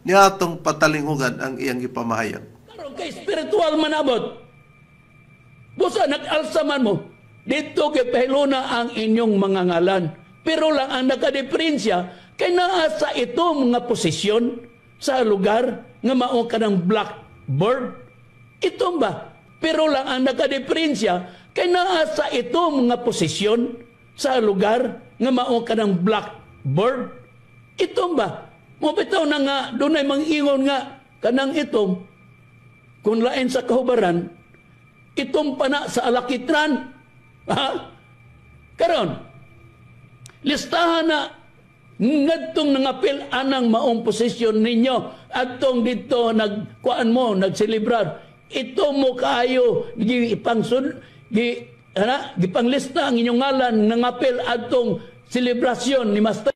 [SPEAKER 1] Niya atong patalinghugan ang iyang gipamahayag.
[SPEAKER 4] Karon kay spiritual manabot. Busa nag-alsa man mo, dito gipahiluna ang inyong mga ngalan. Pero lang ang nakadiferensya kay naa sa ito mga posisyon sa lugar nga mao kanang blackboard. Ito ba? Pero lang ang nakadiferensya kay naa sa ito mga posisyon sa lugar nga mao kanang blackboard. Ito ba? Mo bitaw na nga dunay mangingon nga kanang itom kung lain sa kahubaran, itom pa na sa alakitran. Ha? Karon, listahan na ngadtong nangapil anang maong posisyon ninyo atong dito nagkuan mo nagselebrar ito mo kaayo gipangsud gi ana gipanglista ang inyong ngalan nangapil atong selebrasyon ni Master.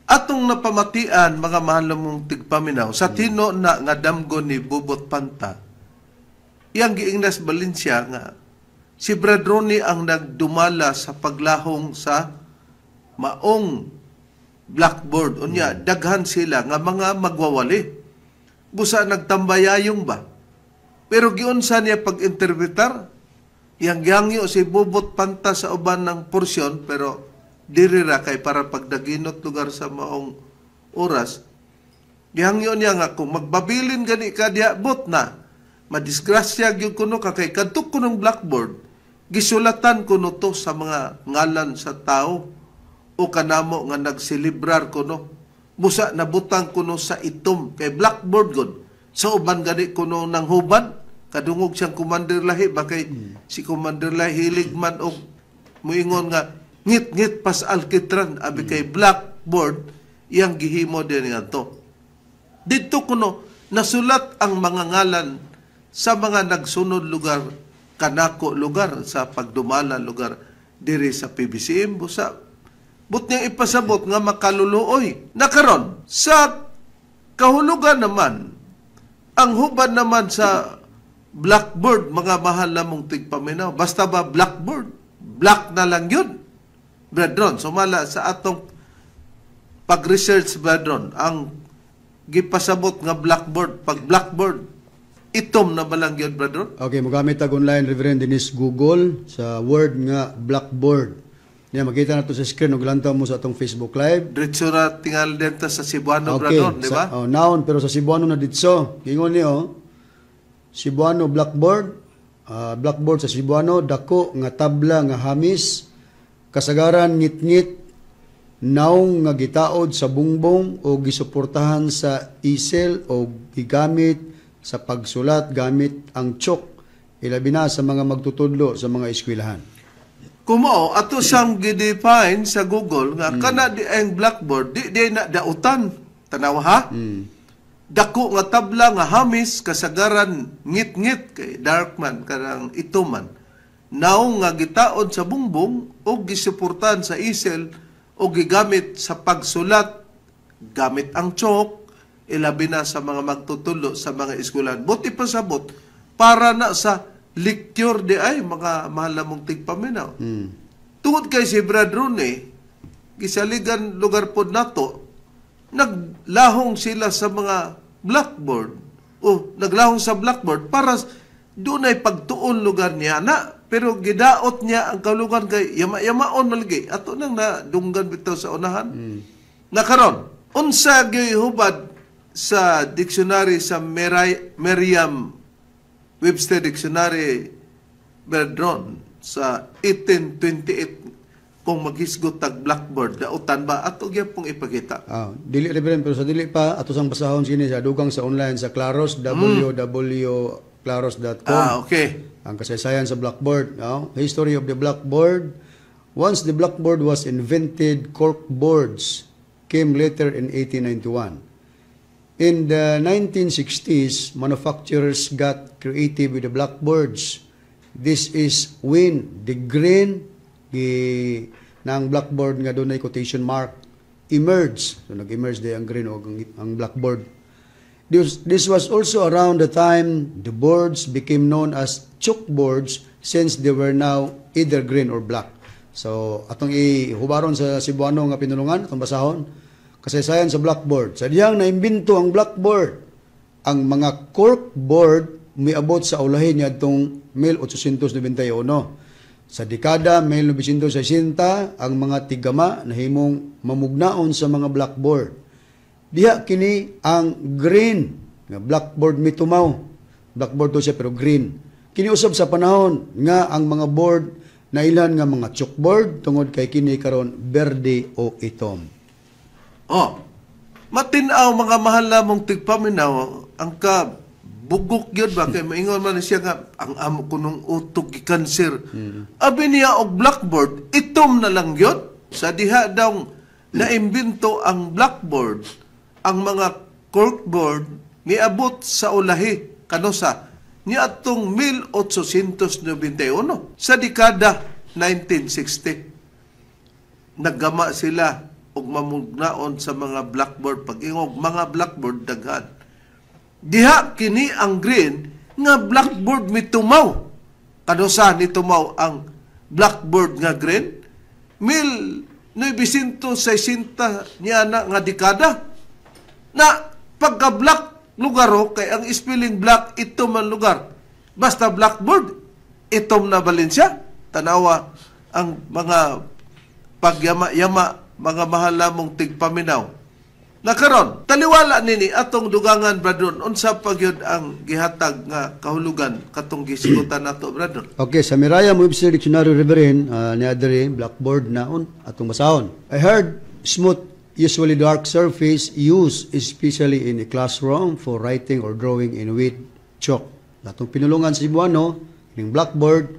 [SPEAKER 1] Atong napamatian, mga mahal mong tigpaminaw, sa tino na nga damgo ni Bubot Panta, iyang giingnas Valencia nga si Brad Ronnie ang nagdumala sa paglahong sa maong blackboard. Unya, daghan sila nga mga magwawali. Busa nagtambayayong ba? Pero giunsa niya pag-interpretar, iyang gihangyo si Bubot Panta sa uban ng porsyon, pero diri ra kay para pagdaginot lugar sa maong oras. Gihangyo niya nga kung magbabilin gani ka diha bot na, madisgrasya gyud kuno ka kay kadto kunong blackboard, gisulatan kuno to sa mga ngalan sa tao o kanamo nga nagselebrar kuno. Busa nabutang kuno sa itom kay blackboard gud. Sa uban gani kuno nang huban, kadungog siyang Commander Lahi ba kay si Commander Lahi hilig man og muingon nga ngit-ngit pas alkitran abi kay blackboard iyang gihimo din ngadto. Didto kuno nasulat ang mga ngalan sa mga nagsunod lugar kanako lugar sa pagdumala lugar diri sa PBCM. Busa but niyang ipasabot nga makaluluoy. Nakaron sa kahulugan naman, ang hubad naman sa blackboard, mga mahal na mong tigpaminaw, basta ba blackboard, black na lang yun. Brethren, sumala sa atong pag-research, brethren, ang gipasabot nga blackboard, pag blackboard, itom na ba lang yun, brethren?
[SPEAKER 3] Okay, magamit tag online, Reverend Dennis, Google sa word nga blackboard. Niya, makita na to sa screen ug lantaw mo sa atong Facebook Live.
[SPEAKER 1] Diretso na tingal dito sa Cebuano, okay, brethren, di ba?
[SPEAKER 3] Oh, noun, pero sa Cebuano na ditso. Ingon niyo, Cebuano blackboard, blackboard sa Cebuano, dako nga tabla nga hamis, kasagaran ngit-ngit, naong nga gitaod sa bungbong o gisuportahan sa isel o gigamit sa pagsulat gamit ang chalk, ilabi na sa mga magtutudlo sa mga eskwelahan.
[SPEAKER 1] Kumao, ato siyang gidefine sa Google nga kana di ang blackboard, di di na dautan. Tanawa ha? Dako nga tabla nga hamis, kasagaran ngit-ngit kay dark man, kanang ituman. Naong nga gitaod sa bungbong o gisuportahan sa isel o gigamit sa pagsulat gamit ang chalk, ilabi na sa mga magtutulo sa mga eskwelahan. Buti pa sabot, para na sa lecture di ay mga mahal na mong tigpaminaw. Tungod kay si Brad Rooney, gisaligan lugar pod nato, naglahong sila sa mga blackboard o naglahong sa blackboard para doon ay pagtuon lugar niya na, pero gidaot niya ang kalugan kay yama-yamaon malagi ato nang nadunggan bitaw sa unahan. Nakaron unsa gyud hubad sa dictionary sa Merriam Webster Dictionary, Brethren, sa 1828 kung maghisgot tag blackboard dautan ba ato gyapong ipakita.
[SPEAKER 3] Dili Reverend, pero sa dili pa ato sang basahon sini sa dugang sa online sa Claros, www.claros.com.
[SPEAKER 1] Okay.
[SPEAKER 3] Ang kasaysayan sa blackboard, no? History of the blackboard. Once the blackboard was invented, cork boards came later in 1891. In the 1960s, manufacturers got creative with the blackboards. This is when the green gi ng blackboard nga dunay quotation mark emerged. So nag-emerge day ang green o ang blackboard. This was also around the time the boards became known as chalkboards since they were now either green or black. So atong ihubaron sa Cebuano nga pinulungan, atong basahon, kasaysayan sa blackboard. Sa diyang naimbento ang blackboard, ang mga corkboard miabot sa ulahin niadtong 1891. Sa dekada 1960, ang mga tigama nahimong mamugnaon sa mga blackboard. Diha kini ang green nga blackboard mitumaw. Blackboard to siya pero green. Kini usab sa panahon nga ang mga board nailan nga mga chalkboard tungod kay kini karon berde o itom.
[SPEAKER 1] Oh, matinaw, mga mahal namong tigpaminaw, ang ka bugok yun ba kay maingon man siya nga ang amo ko nung utok gi-cancer. Abi niya og blackboard itom na lang yun. Sa diha daw naimbento ang blackboard, ang mga corkboard miabot sa ulahi kanosa niadtong 1891. Sa dekada 1960, naggama sila og mamugnaon sa mga blackboard. Pag ingog mga blackboard, daghan. Diha kini ang green nga blackboard mitumaw. Kanusa ni tumaw ang blackboard nga green? 1960 niya na nga dekada na pagka black lugar o kay ang spelling black itom ang lugar, basta blackboard itom na balin siya. Tanawa ang mga pagyama-yama, mga mahal namong tigpaminaw. Na karon, taliwala nini atong dugangan, Bradon, unsa pa gyud ang gihatag nga kahulugan katong gisigutan nato, Bradon?
[SPEAKER 3] Okay, sa Merriam-Webster Dictionary, Reverend, ni adre blackboard naon atong basahon. A hard, smooth, usually dark surface used especially in a classroom for writing or drawing in with chalk. Atong pinulungan sa Cebuano, ning blackboard,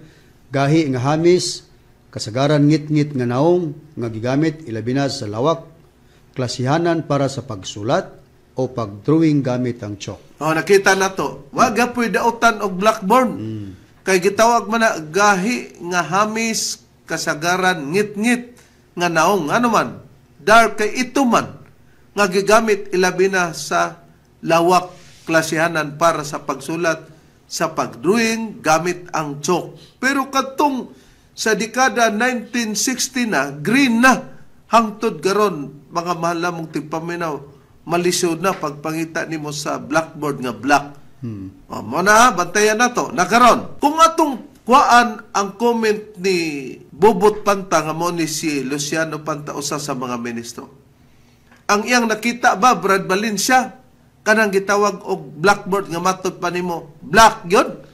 [SPEAKER 3] gahi nga hamis, kasagaran ngit-ngit nga naong nga gigamit ilabi na sa lawak klasihanan para sa pagsulat o pagdrawing gamit ang chalk.
[SPEAKER 1] Oh, nakita na to. Wa gapoy dautan og blackboard. Kay gitawag man na gahi nga hamis, kasagaran ngit-ngit nga naong, ano man, dark kay ito man nga gigamit ilabi na sa lawak klasihanan para sa pagsulat, sa pagdrawing gamit ang chalk. Pero kadtong sa dekada 1960 na, green na hangtod karon, mga mahal namong tigpaminaw, malisod na pagpangita nimo sa blackboard nga black. Oh, mo na bantayan na to. Nakaron, kung atong kuaan ang comment ni Bobot Panta nga mo ni si Luciano Panta, usa sa mga ministro. Ang iyang nakita ba, Brad Valencia, kanang gitawag og blackboard nga matod pa nimo black yun?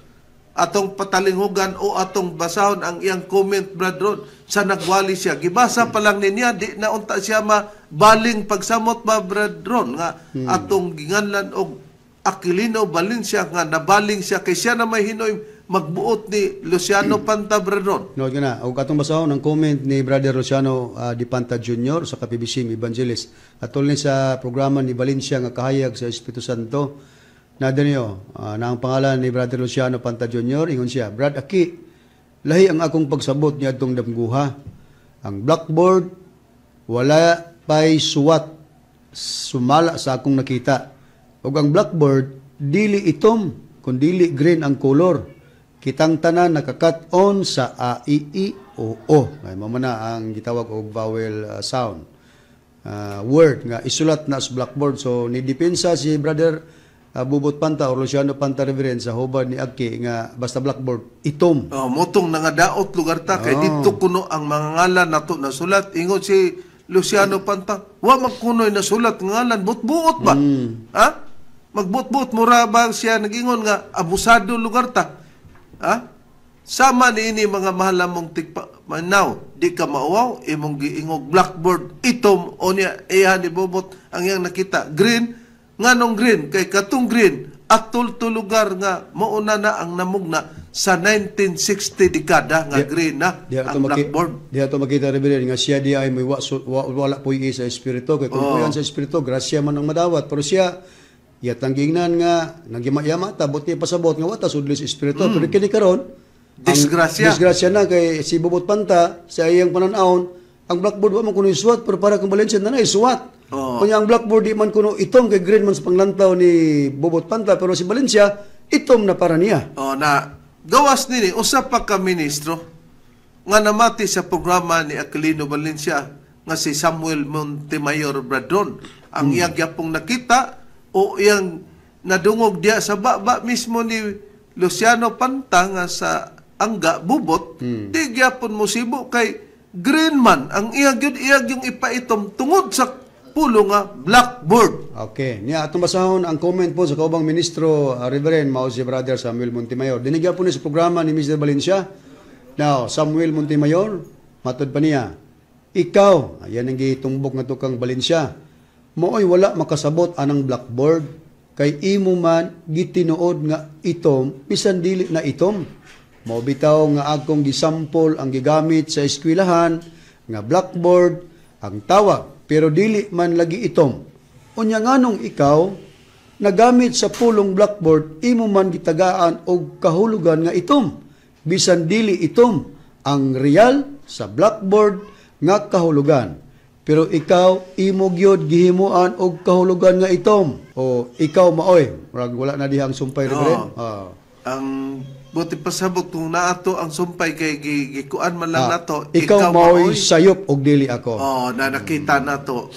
[SPEAKER 1] Atong patalinghugan o atong basahon ang iyang comment, Brad Ron, sa nagwali siya. Gibasa pa lang niya, di na unta siya mabaling pagsamot ba, Brad Ron, nga atong ginganlan og Aquilino Valencia nga nabaling siya kay siya na may hinoy magbuot ni Luciano Panta, Brad Ron.
[SPEAKER 3] No, na. Og atong basahon ang comment ni Brother Luciano Di Panta Jr. sa KPBC Evangelist. Atol ni sa programa ni Valencia nga kahayag sa Espiritu Santo. Na niyo, na ang pangalan ni Brother Luciano Panta Jr., ingon siya, "Brad Aki, lahi ang akong pagsabot niya atong damguha. Ang blackboard, wala pa'y suwat sumala sa akong nakita. Ug ang blackboard, dili itom, kun dili green ang color. Kitang tanan nakakat-on sa A, I, I, O, O." Ay, mao man na ang gitawag og vowel sound. Word nga isulat na sa blackboard. So, ni depensa si Brother Bubot Panta or Luciano Panta, Reverend, sa hubad ni Aki nga basta blackboard, itom.
[SPEAKER 1] Oh, motong nangadaot lugar ta kay didto kuno ang mga ngalan nato nasulat. Ingon si Luciano Panta, wa magkunoy nasulat ngalan, buot-buot ba? Ha? Magbuot-buot mura ba siya nagingon nga abusado lugar ta? Ha? Sama niini, mga mahal mong tigpa manaw, di ka mauwaw imong giingog blackboard itom o niya iya ni Bobot ang iyang nakita green. Nganong green? Kay katong green Atol to lugar nga mauna na ang namugna sa 1960 dekada nga green na
[SPEAKER 3] Diha
[SPEAKER 1] ang blackboard.
[SPEAKER 3] Diha to makita, Reverend, nga siya diha ay may wala po sa espiritu kay kung puyan sa espiritu, grasya man ang madawat, pero siya iyatang giingnan nga nagyama-yama ta, buti pasabot nga wa ta sudli sa espiritu, pero kini karon
[SPEAKER 1] disgrasya.
[SPEAKER 3] Disgrasya na kay si Bobot Panta sa iyang panan-awon ang blackboard wa man kuno isuwat, pero para kang Valencia na isuwat. Kunya ang blackboard di man kuno itom kay green man sa panglantaw ni Bobot Panta, pero si Valencia itom na para niya.
[SPEAKER 1] Oh, na gawas nini usa pa ka ministro nga namati sa programa ni Aquilino Valencia nga si Samuel Montemayor Bradon. Ang iyang gyapong nakita o iyang nadungog diya sa baba mismo ni Luciano Panta nga sa Angga Bubot, di gyapon musibo kay green man ang iyang gyud iyang yung ipaitom tungod sa pulo nga blackboard.
[SPEAKER 3] Okay. Niya atong basahon ang comment po sa kaubang ministro, Reverend, mao si Brother Samuel Montemayor. Dinigyan po ni sa programa ni Mr. Valencia. Now, Samuel Montemayor, matod pa niya, ikaw, ayan ang gitumbok nga tukang Valencia, mooy wala makasabot anang blackboard, kay imo man gitinuod nga itom, bisan dili na itom. Mao bitaw nga akong gisampol ang gigamit sa eskwelahan nga blackboard ang tawag, pero dili man lagi itom. Unya nganong ikaw nagamit sa pulong blackboard, imo man gitagaan og kahulugan nga itom, bisan dili itom ang real sa blackboard nga kahulugan. Pero ikaw imo gyud gihimuan og kahulugan nga itom. O ikaw maoy, murag wala na diha ang sumpay, Reverend.
[SPEAKER 1] Ang buti pasabot kung naato ang sumpay kay gikuan man lang nato.
[SPEAKER 3] Ikaw maoy sayop og dili ako.
[SPEAKER 1] Oh, na nakita nato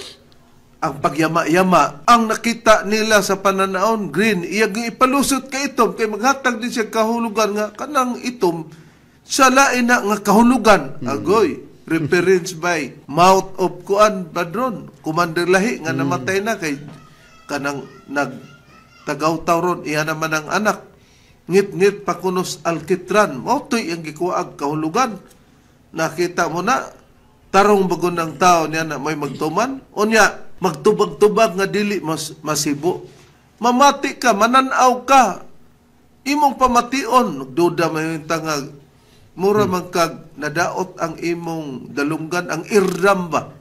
[SPEAKER 1] ang pagyama-yama. Ang nakita nila sa pananaon green, iyang ipalusot kay itom kay maghatag din siya kahulugan nga kanang itom sa lain na nga kahulugan. Agoy, reference by mouth of kuan padron, commander lahi nga namatay na kay kanang nagtagaw-taw ron, iya naman ang anak. Ngit-ngit pakunos alkitran, mao to'y ang gikuag kahulugan. Nakita mo na, tarong bagon ng tao niya na may magtuman, o niya, magtubag-tubag nga dili masibo. Mamati ka, mananaw ka, imong pamation, nagduda may tangag, mura man kag nadaot ang imong dalunggan, ang eardrum ba?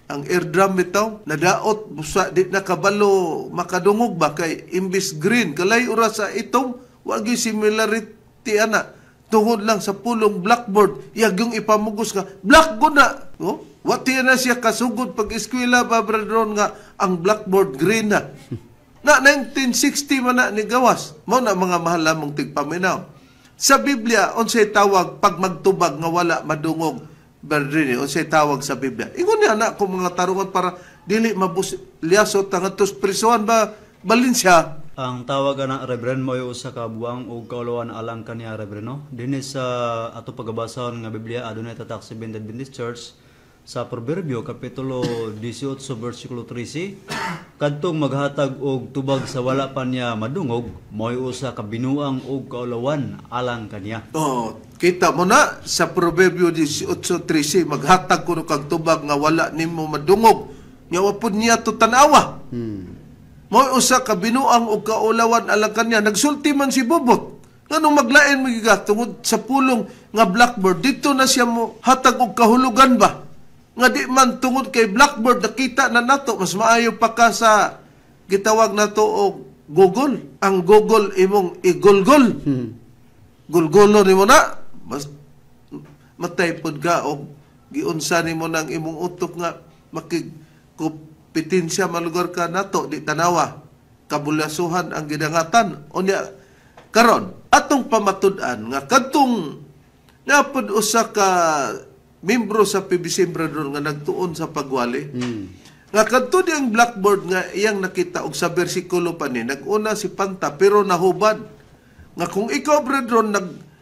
[SPEAKER 1] Ang eardrum bitaw, nadaot, busa di nakabalo, makadungog ba, kay imbis green, kalay ura sa itom, wagi similarity ana, tungod lang sa pulong blackboard, iyag yung ipamugos ka, blackboard na. Oh, wati na siya kasugod pag eskwela ba, brethren, nga ang blackboard green na. Na 1960 man na ni gawas. Mao na mga mahal lamang tigpaminaw. Sa Biblia, unsay tawag pag magtubag nga wala madungog, brethren, unsay tawag sa Biblia? Ingon niya na kung mga tarungan para dili mabus liaso tangatos prisuan ba Valencia.
[SPEAKER 2] Ang tawag ana, Reverend, mo usa ka buang og kaulawan alang kaniya, Reverend, no? Dinhi sa ato pagabasahon nga Biblia, adunay tatak sa Seventh Adventist Church sa Proverbio kapitulo 18 versikulo 13, kadtong maghatag og tubag sa wala pa niya madungog, mo'y usa ka binuang og kaulawan alang kaniya.
[SPEAKER 1] Oh, kita mo na sa Proverbio 18:13, maghatag kuno kag tubag nga wala nimo madungog, nya wa pud niya to tan-awa. Mo'y usa ka binuang og kaulawan alang kaniya. Nagsulti man si Bobot. Nganong maglain magiga tungod sa pulong nga blackboard, dito na siya mo hatag og kahulugan ba? Nga di man tungod kay blackboard nakita na nato, mas maayo pa ka sa gitawag nato og Google. Ang Google imong igulgol. Gulgulo nimo na, mas matay pod ka og giunsa nimo nang imong utok nga makigkompetensya malugar ka nato, di tanawa kabulasuhan ang gidangatan. Unya karon atong pamatud-an nga kadtong napod usa ka membro sa PBC brethren nga nagtuon sa pagwali. Nga kadto diyang blackboard nga iyang nakita og sa bersikulo pa ni naguna si Panta pero nahubad. Nga kung ikaw brethren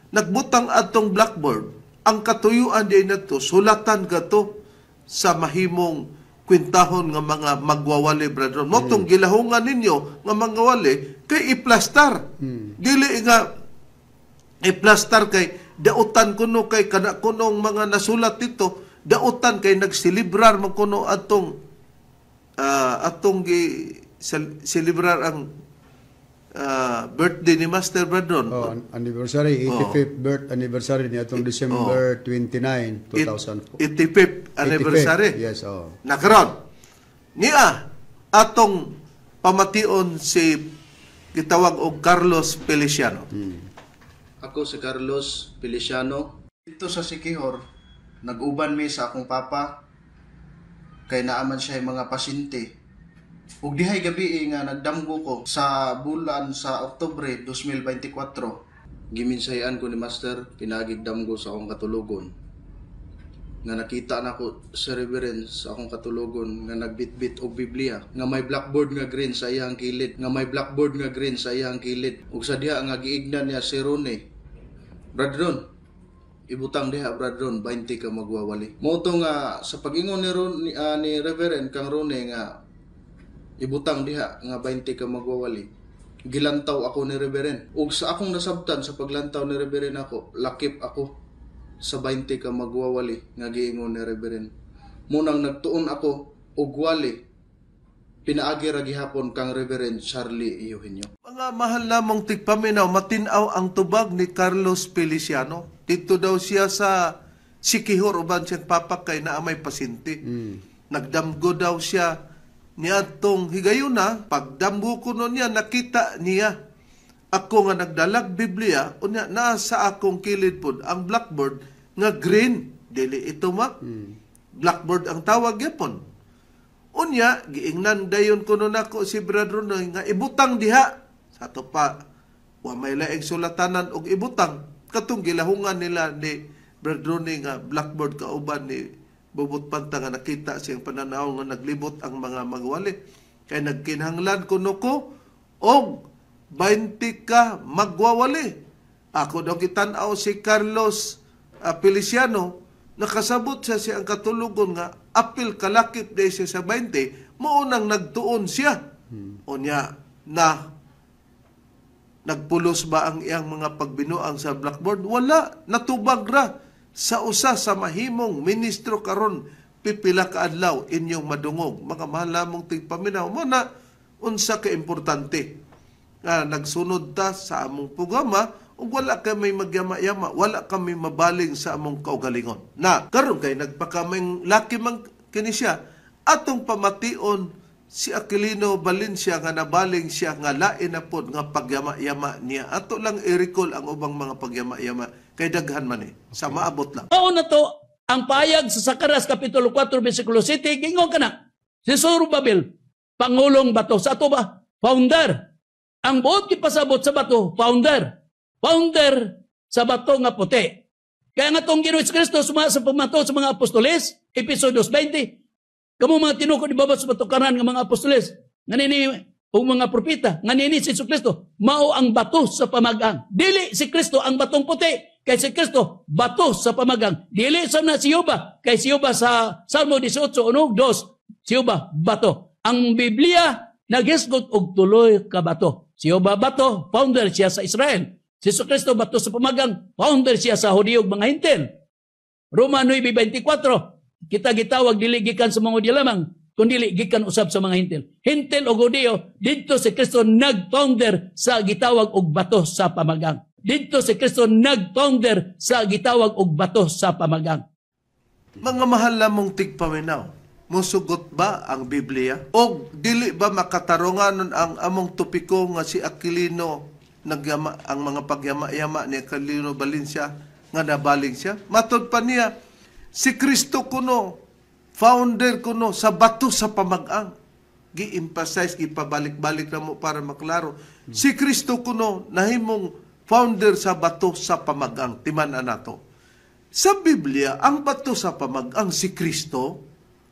[SPEAKER 1] nagbutang atong blackboard, ang katuyuan di nato sulatan kato sa mahimong kwintahon nga mga magwawali brethren. Mo tong gilahungan ninyo nga mga wali kay iplastar. Dili nga iplastar kay dautan kuno kay kana kunong mga nasulat dito, dautan kay nagselebrar man kuno atong atong gi celebrar ang birthday ni Master Bradron.
[SPEAKER 3] Oh, anniversary, 85th birth anniversary niya itong December 29, 2004.
[SPEAKER 1] 85th anniversary.
[SPEAKER 3] 85th, yes, oh.
[SPEAKER 1] Nakaron. Niya atong pamation si gitawag og Carlos Feliciano.
[SPEAKER 6] Ako si Carlos Feliciano. Dito sa Siquijor, nag-uban mi sa akong papa kay naaman siya yung mga pasyente. Ug dihay gabi nga nagdamgo ko sa bulan sa Oktubre 2024. Giminsayan ko ni Master pinaagig damgo sa akong katulogon. Nga nakita nako sa Reverend sa akong katulogon nga nagbitbit og Biblia nga may blackboard nga green sa iyang kilid, nga may blackboard nga green sa iyang kilid, ug sa diha nga giignan niya si Rone, "Bradron, ibutang diha, Bradron, 20 ka magwawali." Mao to nga sa pag-ingon ni, Ron, ni Reverend kang Rone nga ibutang diha nga 20 ka magwawali, gilantaw ako ni Reverend, ug sa akong nasabtan sa paglantaw ni Reverend ako, lakip ako sa 20 ka magwawali nga giingon ni Reverend. Munang nagtuon ako og wali pinaagi ra gihapon kang Reverend Charlie Eugenio.
[SPEAKER 1] Mga mahal namong tigpaminaw, matinaw ang tubag ni Carlos Feliciano. Dito daw siya sa Siquijor uban siyang papa kay naa may pasyente. Nagdamgo daw siya niadtong higayuna, pagdamgo kuno niya, nakita niya ako nga nagdalag Biblia, unya naa sa akong kilid pod ang blackboard nga green. Dili ito ma. Blackboard ang tawag gyapon. Unya, giingnan dayon kuno nako si Brad Ronoy nga ibutang diha. Sa ato pa, wa may laing sulatanan og ibutang. Katong gilahungan nila ni Brad Ronoy nga blackboard kauban ni Bubot Panta nga nakita siyang pananaw nga naglibot ang mga magwali. Kay nagkinahanglan kuno ko og 20 ka magwawali. Ako daw gitan-aw si Carlos Feliciano, nakasabot siya siyang katulugon nga apil kalakip day siya sa 20, maunang nagtuon siya. Unya, na nagpulos ba ang iyang mga pagbinuang sa blackboard? Wala, natubag ra sa usa sa mahimong ministro karon pipila ka adlaw inyong madungog. Mga mahal namong tigpaminaw, mo na unsa ka importante nga nagsunod ta sa among programa ug wala kami magyama-yama, wala kami mabaling sa among kaugalingon. Na karon kay nagpakaming laki man kini siya, atong pamation si Aquilino Valencia nga nabaling siya nga lain na pod nga pagyama-yama niya. Ato lang i-recall ang ubang mga pagyama-yama kay daghan man eh. Sa maabot lang.
[SPEAKER 4] Mao na to ang payag sa Zacarias Kapitulo 4 versikulo 7, gingon kana si Zorobabel, pangulong bato sa ato ba? Founder. Ang buot gipasabot sa bato, founder. Founder sa bato nga puti. Kaya nga tong Ginoo Kristo suma sa pamato sa mga apostoles, Episo 2:20, kamo mga tinukod ibabaw sa batukaran nga mga apostoles, nganini ug mga propeta, nganini si Jesu Kristo, mao ang bato sa pamagang. Dili si Kristo ang batong puti, kay si Kristo bato sa pamagang. Dili sa na si Yuba, kay si Yuba sa Salmo 18:1-2, si Yuba bato. Ang Biblia naghisgot og tuloy ka bato. Si Yuba bato, founder siya sa Israel. Si Jesu Kristo bato sa pamagang, founder siya sa Hudiyo ug mga Hintil. Roma 9:24, kita gitawag dili gikan sa mga Hudiyo lamang, kundi gikan usab sa mga Hintil. Hintil o Hudiyo, didto si Kristo nag-founder sa gitawag og bato sa pamagang. Didto si Kristo nag-founder sa gitawag og bato sa pamagang.
[SPEAKER 1] Mga mahal lamong tigpaminaw, musugot ba ang Biblia? O dili ba makatarunganon ang among topiko nga si Aquilino nagyama ang mga pagyama-yama ni Aquilino Valencia nga nabaling siya? Matod pa niya, si Kristo kuno, founder kuno sa bato sa pamagang. Gi-emphasize, gipabalik-balik na mo para maklaro. Si Kristo kuno nahimong founder sa bato sa pamagang. Timan-an nato. Sa Biblia, ang bato sa pamagang si Kristo.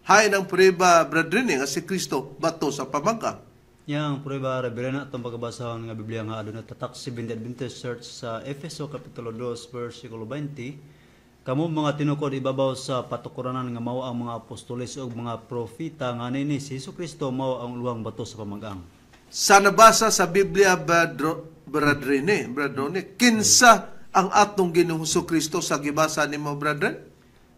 [SPEAKER 1] Hain ang prueba, brethren, nga si Kristo bato sa pamagang.
[SPEAKER 2] Yang prueba, Reverend, atong pagkabasahon nga Biblia nga aduna tatak Seventh Adventist Church sa Efeso Kapitulo 2 versikulo 20. Kamo mga tinukod ibabaw sa patukuranan nga mao ang mga apostoles ug mga propeta nga nini si Hesus Kristo mao ang luwang bato sa pamagang.
[SPEAKER 1] Sa nabasa sa Biblia, brethren, kinsa ang atong Ginoong Hesus Kristo sa gibasa nimo, brethren?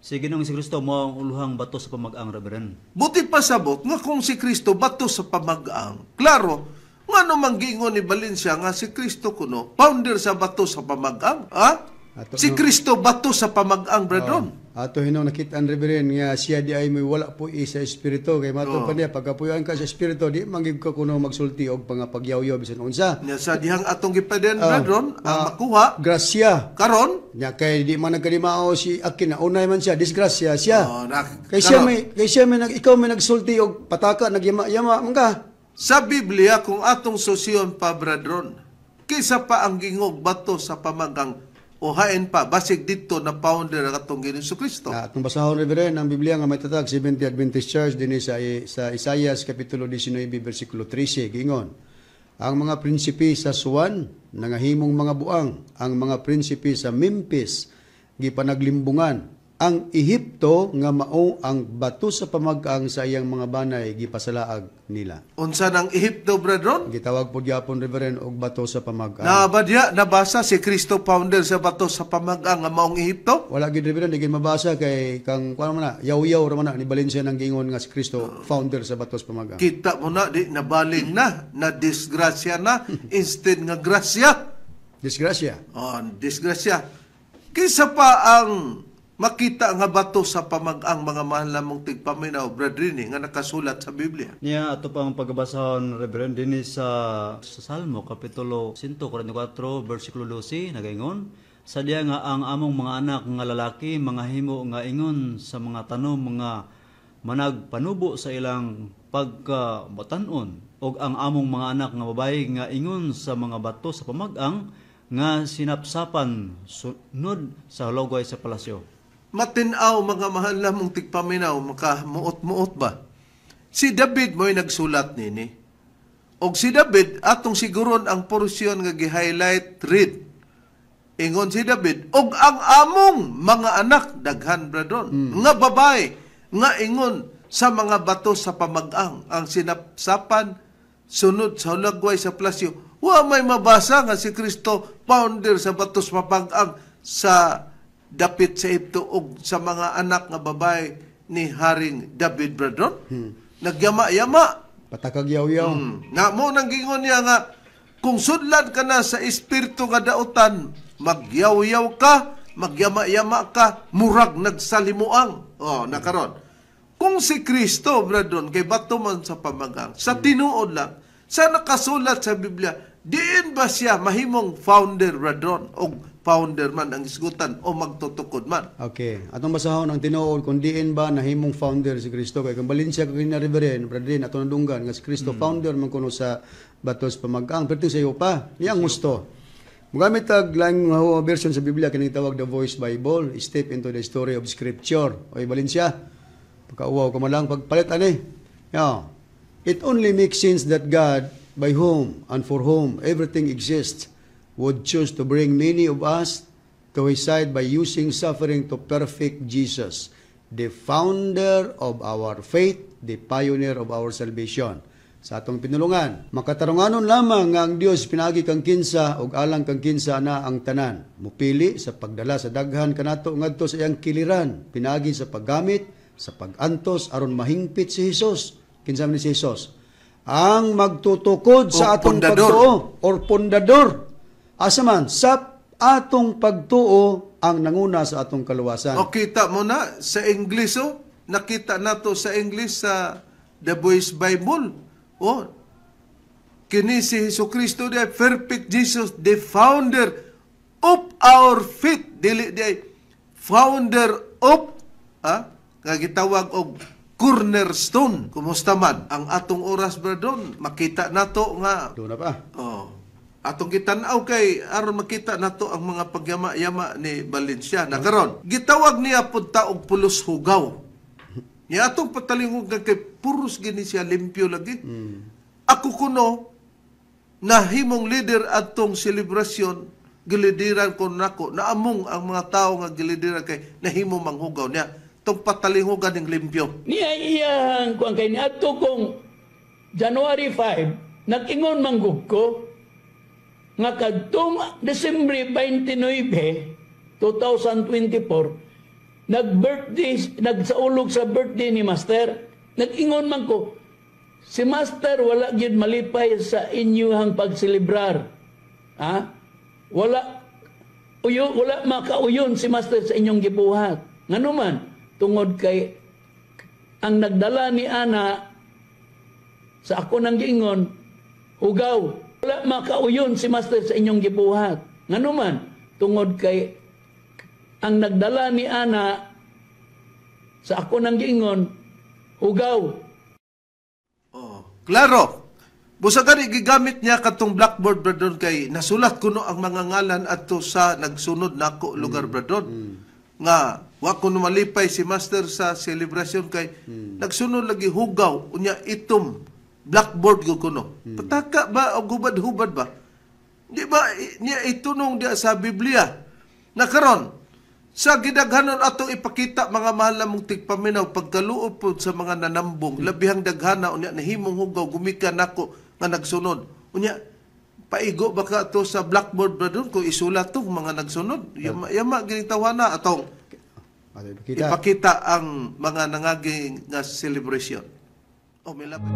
[SPEAKER 2] Si Ginoong Hesus Kristo mao ang uluhang bato sa pamagang, Reverend.
[SPEAKER 1] Buti pasabot nga kung si Kristo bato sa pamagang, klaro Ngano man giingon ni Valencia nga si Kristo kuno founder sa bato sa pamagang? Ha?
[SPEAKER 3] Ato,
[SPEAKER 1] Si
[SPEAKER 3] no.
[SPEAKER 1] Kristo bato sa pamagang, brethren.
[SPEAKER 3] Ato hinaw nakita ang Reverend nga siya di ay may wala po sa espiritu kay matod pa niya pagkapuyoan ka sa espiritu, di man gyud ka kuno magsulti og mga pagyawyaw bisan unsa.
[SPEAKER 1] Nya sa dihang atong gipaden, brethren, ang makuha
[SPEAKER 3] Grasya.
[SPEAKER 1] Karon.
[SPEAKER 3] Nya kay di man nagkalimao si akin na unay man siya, disgrasya siya.
[SPEAKER 1] Oh, na,
[SPEAKER 3] Kay siya
[SPEAKER 1] karon.
[SPEAKER 3] may kay siya may nag ikaw may nagsulti og pataka, nagyama-yama man ka.
[SPEAKER 1] Sa Biblia, kung atong susyon pa, brethren, kisa pa ang gingog bato sa pamagang o hain pa, basig dito na founder ang atong Ginoong Kristo.
[SPEAKER 3] Na, atong basahon, Reverend, ang Biblia nga may tatag Seventh Adventist Church dinhi sa Isaias kapitulo 19 bersikulo 13, giingon: "Ang mga prinsipe sa Zoan nangahimong mga buang, ang mga prinsipe sa Memphis gipanaglimbungan, ang Ehipto nga mao ang bato sa pamag-ang sa iyang mga banay gipasalaag nila."
[SPEAKER 1] Unsa nang Ehipto, brethren?
[SPEAKER 3] Gitawag po gyapon, Reverend, og bato sa pamag-ang.
[SPEAKER 1] Na ba diya nabasa si Kristo founder sa bato sa pamagang nga maong Ehipto?
[SPEAKER 3] Wala gid, Reverend, di gid mabasa kay kang kuan man na, yaw-yaw ra man na ni Valencia nang giingon nga si Kristo founder sa bato sa pamag-ang.
[SPEAKER 1] Kita mo na, di nabaling na, na disgrasya na, instead nga grasya.
[SPEAKER 3] Disgrasya.
[SPEAKER 1] Oh, disgrasya. Kisa pa ang makita nga bato sa pamagang, mga mahal namong tigpaminaw, brethren, nga nakasulat sa Biblia?
[SPEAKER 2] Niya ato pang pagbasahon, Reverend, dinhi sa Salmo kapitulo 144 bersikulo 12, nagaingon sa diya nga ang among mga anak nga lalaki mga himo nga ingon sa mga tanom mga managpanubo sa ilang pagkabatanon ug ang among mga anak nga babayi nga ingon sa mga bato sa pamag-ang nga sinapsapan sunod sa hulagway sa palasyo.
[SPEAKER 1] Matinaw, mga mahal namong tigpaminaw, makamuot-muot ba? Si David mo'y nagsulat nini. Og si David, atong siguron ang porsyon nga gi-highlight read. Ingon si David, og ang among mga anak, daghan, brethren, nga babae, nga ingon sa mga bato sa pamagang, ang sinapsapan, sunod sa hulagway sa plasyo. Wa may mabasa nga si Kristo founder sa bato sa pamagang sa dapit sa Ehipto og sa mga anak nga babae ni Haring David, brethren. Nagyama-yama.
[SPEAKER 3] Patakag yaw-yaw.
[SPEAKER 1] Na mo nang gingon niya nga kung sudlan ka na sa espiritu nga dautan, magyaw-yaw ka, magyama-yama ka, murag nagsalimuang. Oh, nakaron. Kung si Kristo, brethren, kay bato man sa pamagang, sa tinuod lang, sa nakasulat sa Biblia, diin ba siya mahimong founder, brethren, o founder man ang isgutan o magtutukod man?
[SPEAKER 3] Okay. Atong basahon ang tinuod kung diin ba nahimong founder si Kristo kay kung balin siya kay Reverend, brethren, ato nadunggan nga si Kristo founder man kuno sa batos pamagang, pero sa iyo pa niya ang gusto. Mugamit tag laing version sa Biblia kining tawag The Voice Bible, Step into the Story of Scripture. Oy Valencia, pagkauwaw ka man lang pagpalit ani. Yeah. "It only makes sense that God, by whom and for whom everything exists, would choose to bring many of us to His side by using suffering to perfect Jesus, the founder of our faith, the pioneer of our salvation." Sa atong pinulungan, makatarunganon lamang nga ang Dios pinaagi kang kinsa ug alang kang kinsa na ang tanan. Mupili sa pagdala sa daghan kanato ngadto sa iyang kiliran, pinaagi sa paggamit sa pag-antos aron mahingpit si Hesus. Kinsa man ni si Hesus? Ang magtutukod sa
[SPEAKER 1] O
[SPEAKER 3] atong
[SPEAKER 1] pundador.
[SPEAKER 3] pagtuo or pundador. Asa man sa atong pagtuo ang nanguna sa atong kaluwasan.
[SPEAKER 1] O kita mo na sa English, oh, nakita nato sa English sa The Voice Bible. Oh, kini si Hesus Kristo the perfect Jesus, the founder of our faith, dili di founder of nga gitawag og cornerstone. Kumusta man ang atong oras, brethren, makita nato nga
[SPEAKER 3] Doon na pa.
[SPEAKER 1] Oh. Atong gitan-aw kay aron makita nato ang mga pagyama-yama ni Valencia. Na karon, gitawag niya pud ta og pulos hugaw. Niya atong patalingog nga kay puros gini siya limpyo lagi. Ako kuno nahimong leader atong selebrasyon, gilidiran ko nako naamong ang mga tao nga gilidiran kay nahimo manghugaw niya tong patalingugan ning limpyo.
[SPEAKER 4] Niya iyang kuan kay niadto kong January 5, nag-ingon manggug ko nga kadtong Desembre 29, 2024, nag-birthday, nagsaulog sa birthday ni Master, nag-ingon man ko, Si Master wala gyud malipay sa inyuhang pagselebrar. Ha? Wala uyo, wala makauyon si Master sa inyong gibuhat. Nganuman, tungod kay ang nagdala ni ana sa ako nang giingon, hugaw. Wala makauyon si Master sa inyong gibuhat. Nganuman, tungod kay ang nagdala ni ana sa ako nang giingon, hugaw.
[SPEAKER 1] Oh, klaro. Busa gani gigamit niya katong blackboard, Bradon, kay nasulat kuno ang mga ngalan adto sa nagsunod nako lugar, Bradon. Nga wa kuno malipay si Master sa celebration kay nagsunod lagi hugaw unya itom blackboard gyud kuno. Pataka ba o hubad-hubad ba? Di ba niya itunong diya sa Biblia? Na karon sa gidaghanon atong ipakita mga mahal namong tigpaminaw pagkaluob pod sa mga nanambong labihang daghana unya nahimong hugaw gumikan nako nga nagsunod unya paigo ba ka to sa blackboard bradon kung isulat to mga nagsunod yama, yama gining tawana atong
[SPEAKER 3] ipakita.
[SPEAKER 1] Ipakita ang mga nangagi nga celebration. Oh, may lapit.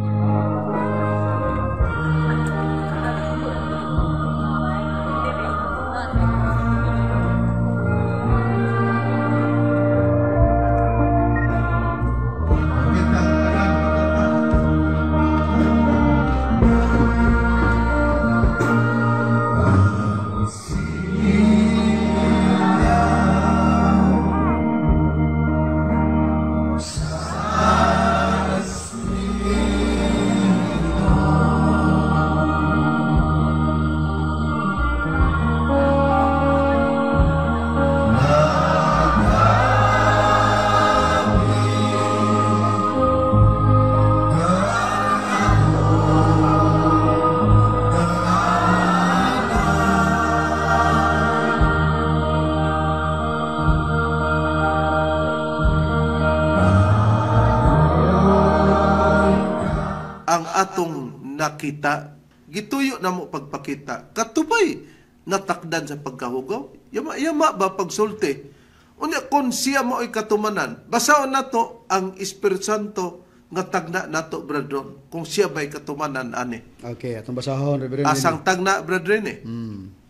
[SPEAKER 1] Nakita, gituyo na mo pagpakita. Katubay natakdan sa pagkahugaw. Yama, yama ba pagsulti? Unya kung siya mo ay katumanan, basaon nato ang Espiritu Santo nga tagna nato, brethren, kung siya ba'y katumanan ani.
[SPEAKER 3] Okay, atong basahon, Reverend.
[SPEAKER 1] Asang tagna, brethren eh.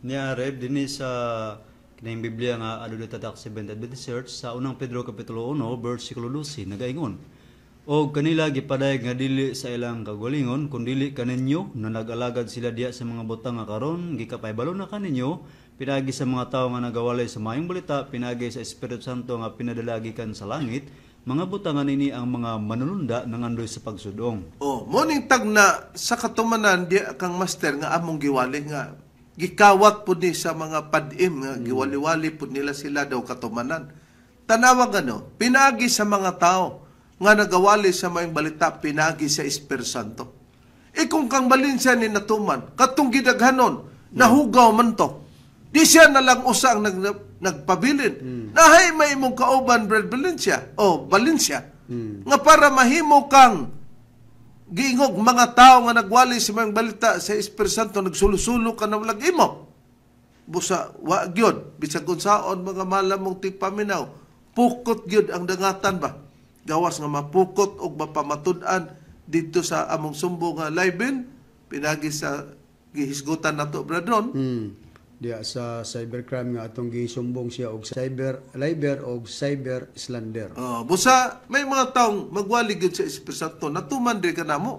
[SPEAKER 2] Niya, Rev, dinhi sa kining Biblia nga adunay tatak Seventh Adventist Church sa unang Pedro Kapitulo 1, versikulo 12, nagaingon. O kanila gipadayag nga dili sa ilang kagalingon kundili kaninyo na nag-alagad sila diya sa mga butang nga karon gikapahibalo na kaninyo pinaagi sa mga tawo nga nagawalay sa maayong balita pinaagi sa Espiritu Santo nga pinadala gikan sa langit mga butang nini ang mga manulunda nangandoy sa pagsudong.
[SPEAKER 1] Oh, mo ning tagna sa katumanan diya kang master nga among giwali nga gikawat pud ni sa mga padim nga giwali-wali pud nila sila daw katumanan. Tanawa gano pinaagi sa mga tao nga nagawali sa maayong balita pinagi sa Espiritu Santo. E kung kang Valencia ni natuman, katong gidaghanon, nahugaw man to. Di siya nalang usa ang nagpabilin. Nahay may imong kauban, Brad Valencia, o Valencia, nga para mahimo kang giingog mga tao nga nagwali sa maayong balita sa Espiritu Santo, nagsulo-sulo ka na walang imo. Busa, wa gyud, bisag unsaon mga malamong tigpaminaw, pukot gyud ang dangatan ba? Gawas nga mapukot og mapamatud-an dito sa among sumbo nga libel pinagi sa gihisgutan nato, brethren.
[SPEAKER 3] Diya sa cybercrime nga atong gisumbong siya og cyber libel og cyber slander.
[SPEAKER 1] Busa may mga taong magwali gyud sa Espiritu Santo natuman diri kanamo.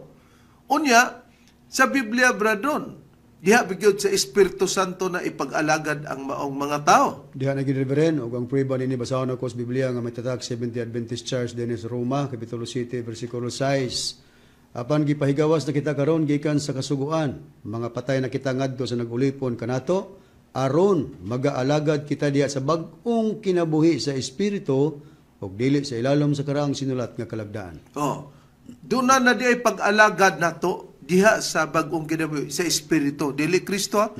[SPEAKER 1] Unya sa Biblia, brethren, diha gyud sa Espiritu Santo na ipag-alagad ang maong mga tao.
[SPEAKER 3] Diha na gyud, Reverend, og ang prueba nini basahon ako sa Biblia nga may tatak Seventh Adventist Church dinhi sa Roma, Kapitulo 7, versikulo 6. Apan gipahigawas na kita karon gikan sa kasuguan, mga patay na kita ngadto sa nag-ulipon kanato, aron magaalagad kita diha sa bag-ong kinabuhi sa espiritu ug dili sa ilalom sa karaang sinulat nga kalagdaan.
[SPEAKER 1] Oh, doon na di ay pag-alagad nato diha sa bag-ong kinabuhi sa espiritu, dili Kristo ha?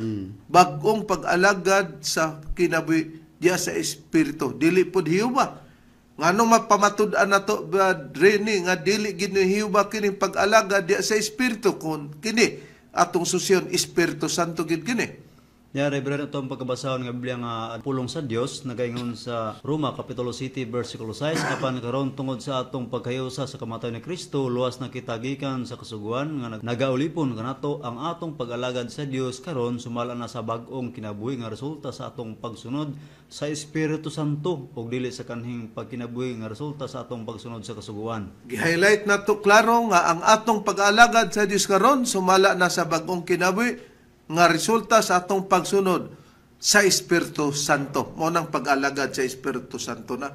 [SPEAKER 1] Bag-ong pag-alagad sa kinabuhi diha sa espiritu, dili pud hiuba. Nganong mapamatud-an nato Rene nga dili gid ni hiuba kining pag-alagad diha sa espiritu kun kini atong susyon Espiritu Santo gid kini.
[SPEAKER 2] Ya, Reverend, atong pagkabasahon nga Biblia nga pulong sa Dios nagaingon sa Roma kapitulo 7 versikulo 6, apan karon tungod sa atong pagkahiusa sa kamatayon ni Kristo, luwas na kita gikan sa kasuguan nga nagaulipon kanato. Ang atong pag-alagad sa Dios karon sumala na sa bag-ong kinabuhi nga resulta sa atong pagsunod sa Espiritu Santo ug dili sa kanhing pagkinabuhi nga resulta sa atong pagsunod sa kasuguan.
[SPEAKER 1] Gi-highlight nato klaro nga ang atong pag-alagad sa Dios karon sumala na sa bag-ong kinabuhi nga resulta sa atong pagsunod sa Espiritu Santo. Mao nang pag-alagad sa Espiritu Santo na.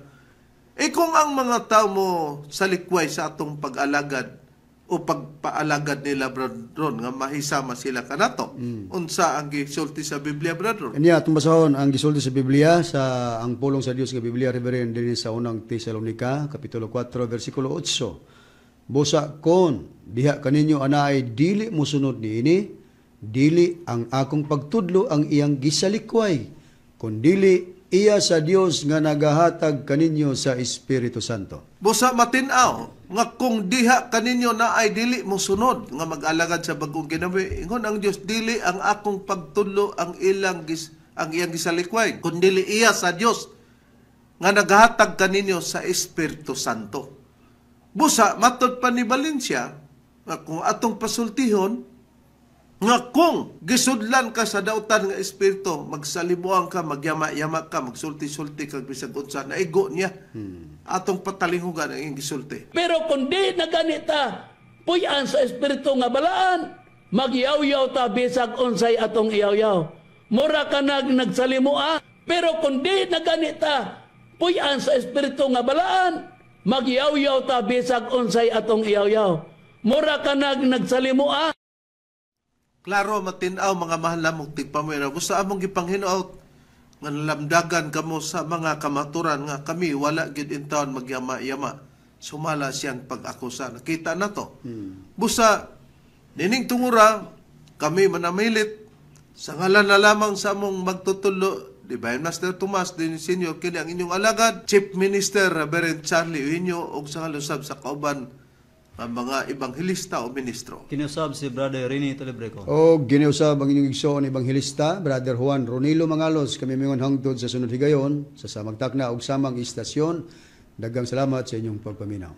[SPEAKER 1] E kung ang mga tao mo salikway sa atong pag-alagad o pagpaalagad nila, Brother Ron, nga mahisama sila kanato, unsa ang gisulti sa Biblia, Brother Ron?
[SPEAKER 3] Kanya atong basahon ang gisulti sa Biblia sa ang pulong sa Dios nga Biblia, Reverend, dinhi sa Unang Tesalonika kapitulo 4 versikulo 8. Busa kon diha kaninyo anaay dili mosunod niini, dili ang akong pagtudlo ang iyang gisalikway, kundili iya sa Dios nga nagahatag kaninyo sa Espiritu Santo.
[SPEAKER 1] Busa matin-aw nga kung diha kaninyo na ay dili mo sunod nga mag-alagad sa bagong kinabuhi, ingon ang Dios, dili ang akong pagtudlo ang iyang gisalikway, kundili iya sa Dios nga nagahatag kaninyo sa Espiritu Santo. Busa matod pa ni Valencia nga kung atong pasultihon nga kung gisudlan ka sa dautan nga espiritu, magsalibuan ka, magyama-yama ka, magsulti-sulti ka bisag unsa, naigo niya. Atong patalinghugan ang iyang gisulti.
[SPEAKER 4] Pero kung di na ganita, puy-an sa Espiritu nga balaan, magyaw-yaw ta bisag unsay atong iyaw-yaw. Mura ka nagsalimua, pero kung di na ganita, puy-an sa Espiritu nga balaan, magyaw-yaw ta bisag unsay atong iyaw-yaw. Mura ka nagsalimua.
[SPEAKER 1] Klaro matin-aw, mga mahal namong tigpaminaw. Gusto among gipanghinuot nga nalamdagan kamo sa mga kamaturan nga kami wala gid intawon magyama-yama. Sumala siyang pag-akusa. Nakita na to. Busa nining tungura kami manamilit sa ngalan na lamang sa among magtutulo, Divine Master Tomas din Senior, kini ang inyong alagad, Chief Minister Reverend Charlie Eugenio, og sa ngalan sa kauban ang mga ebanghelista o ministro.
[SPEAKER 2] Kinusab si Brother Rene Telebreco.
[SPEAKER 3] O giniusab ang inyong igsoon ebanghelista, Brother Juan Ronilo Mangalos. Kami mingon hangtod sa sunod higayon sa samang takna ug samang istasyon. Daghang salamat sa inyong pagpaminaw.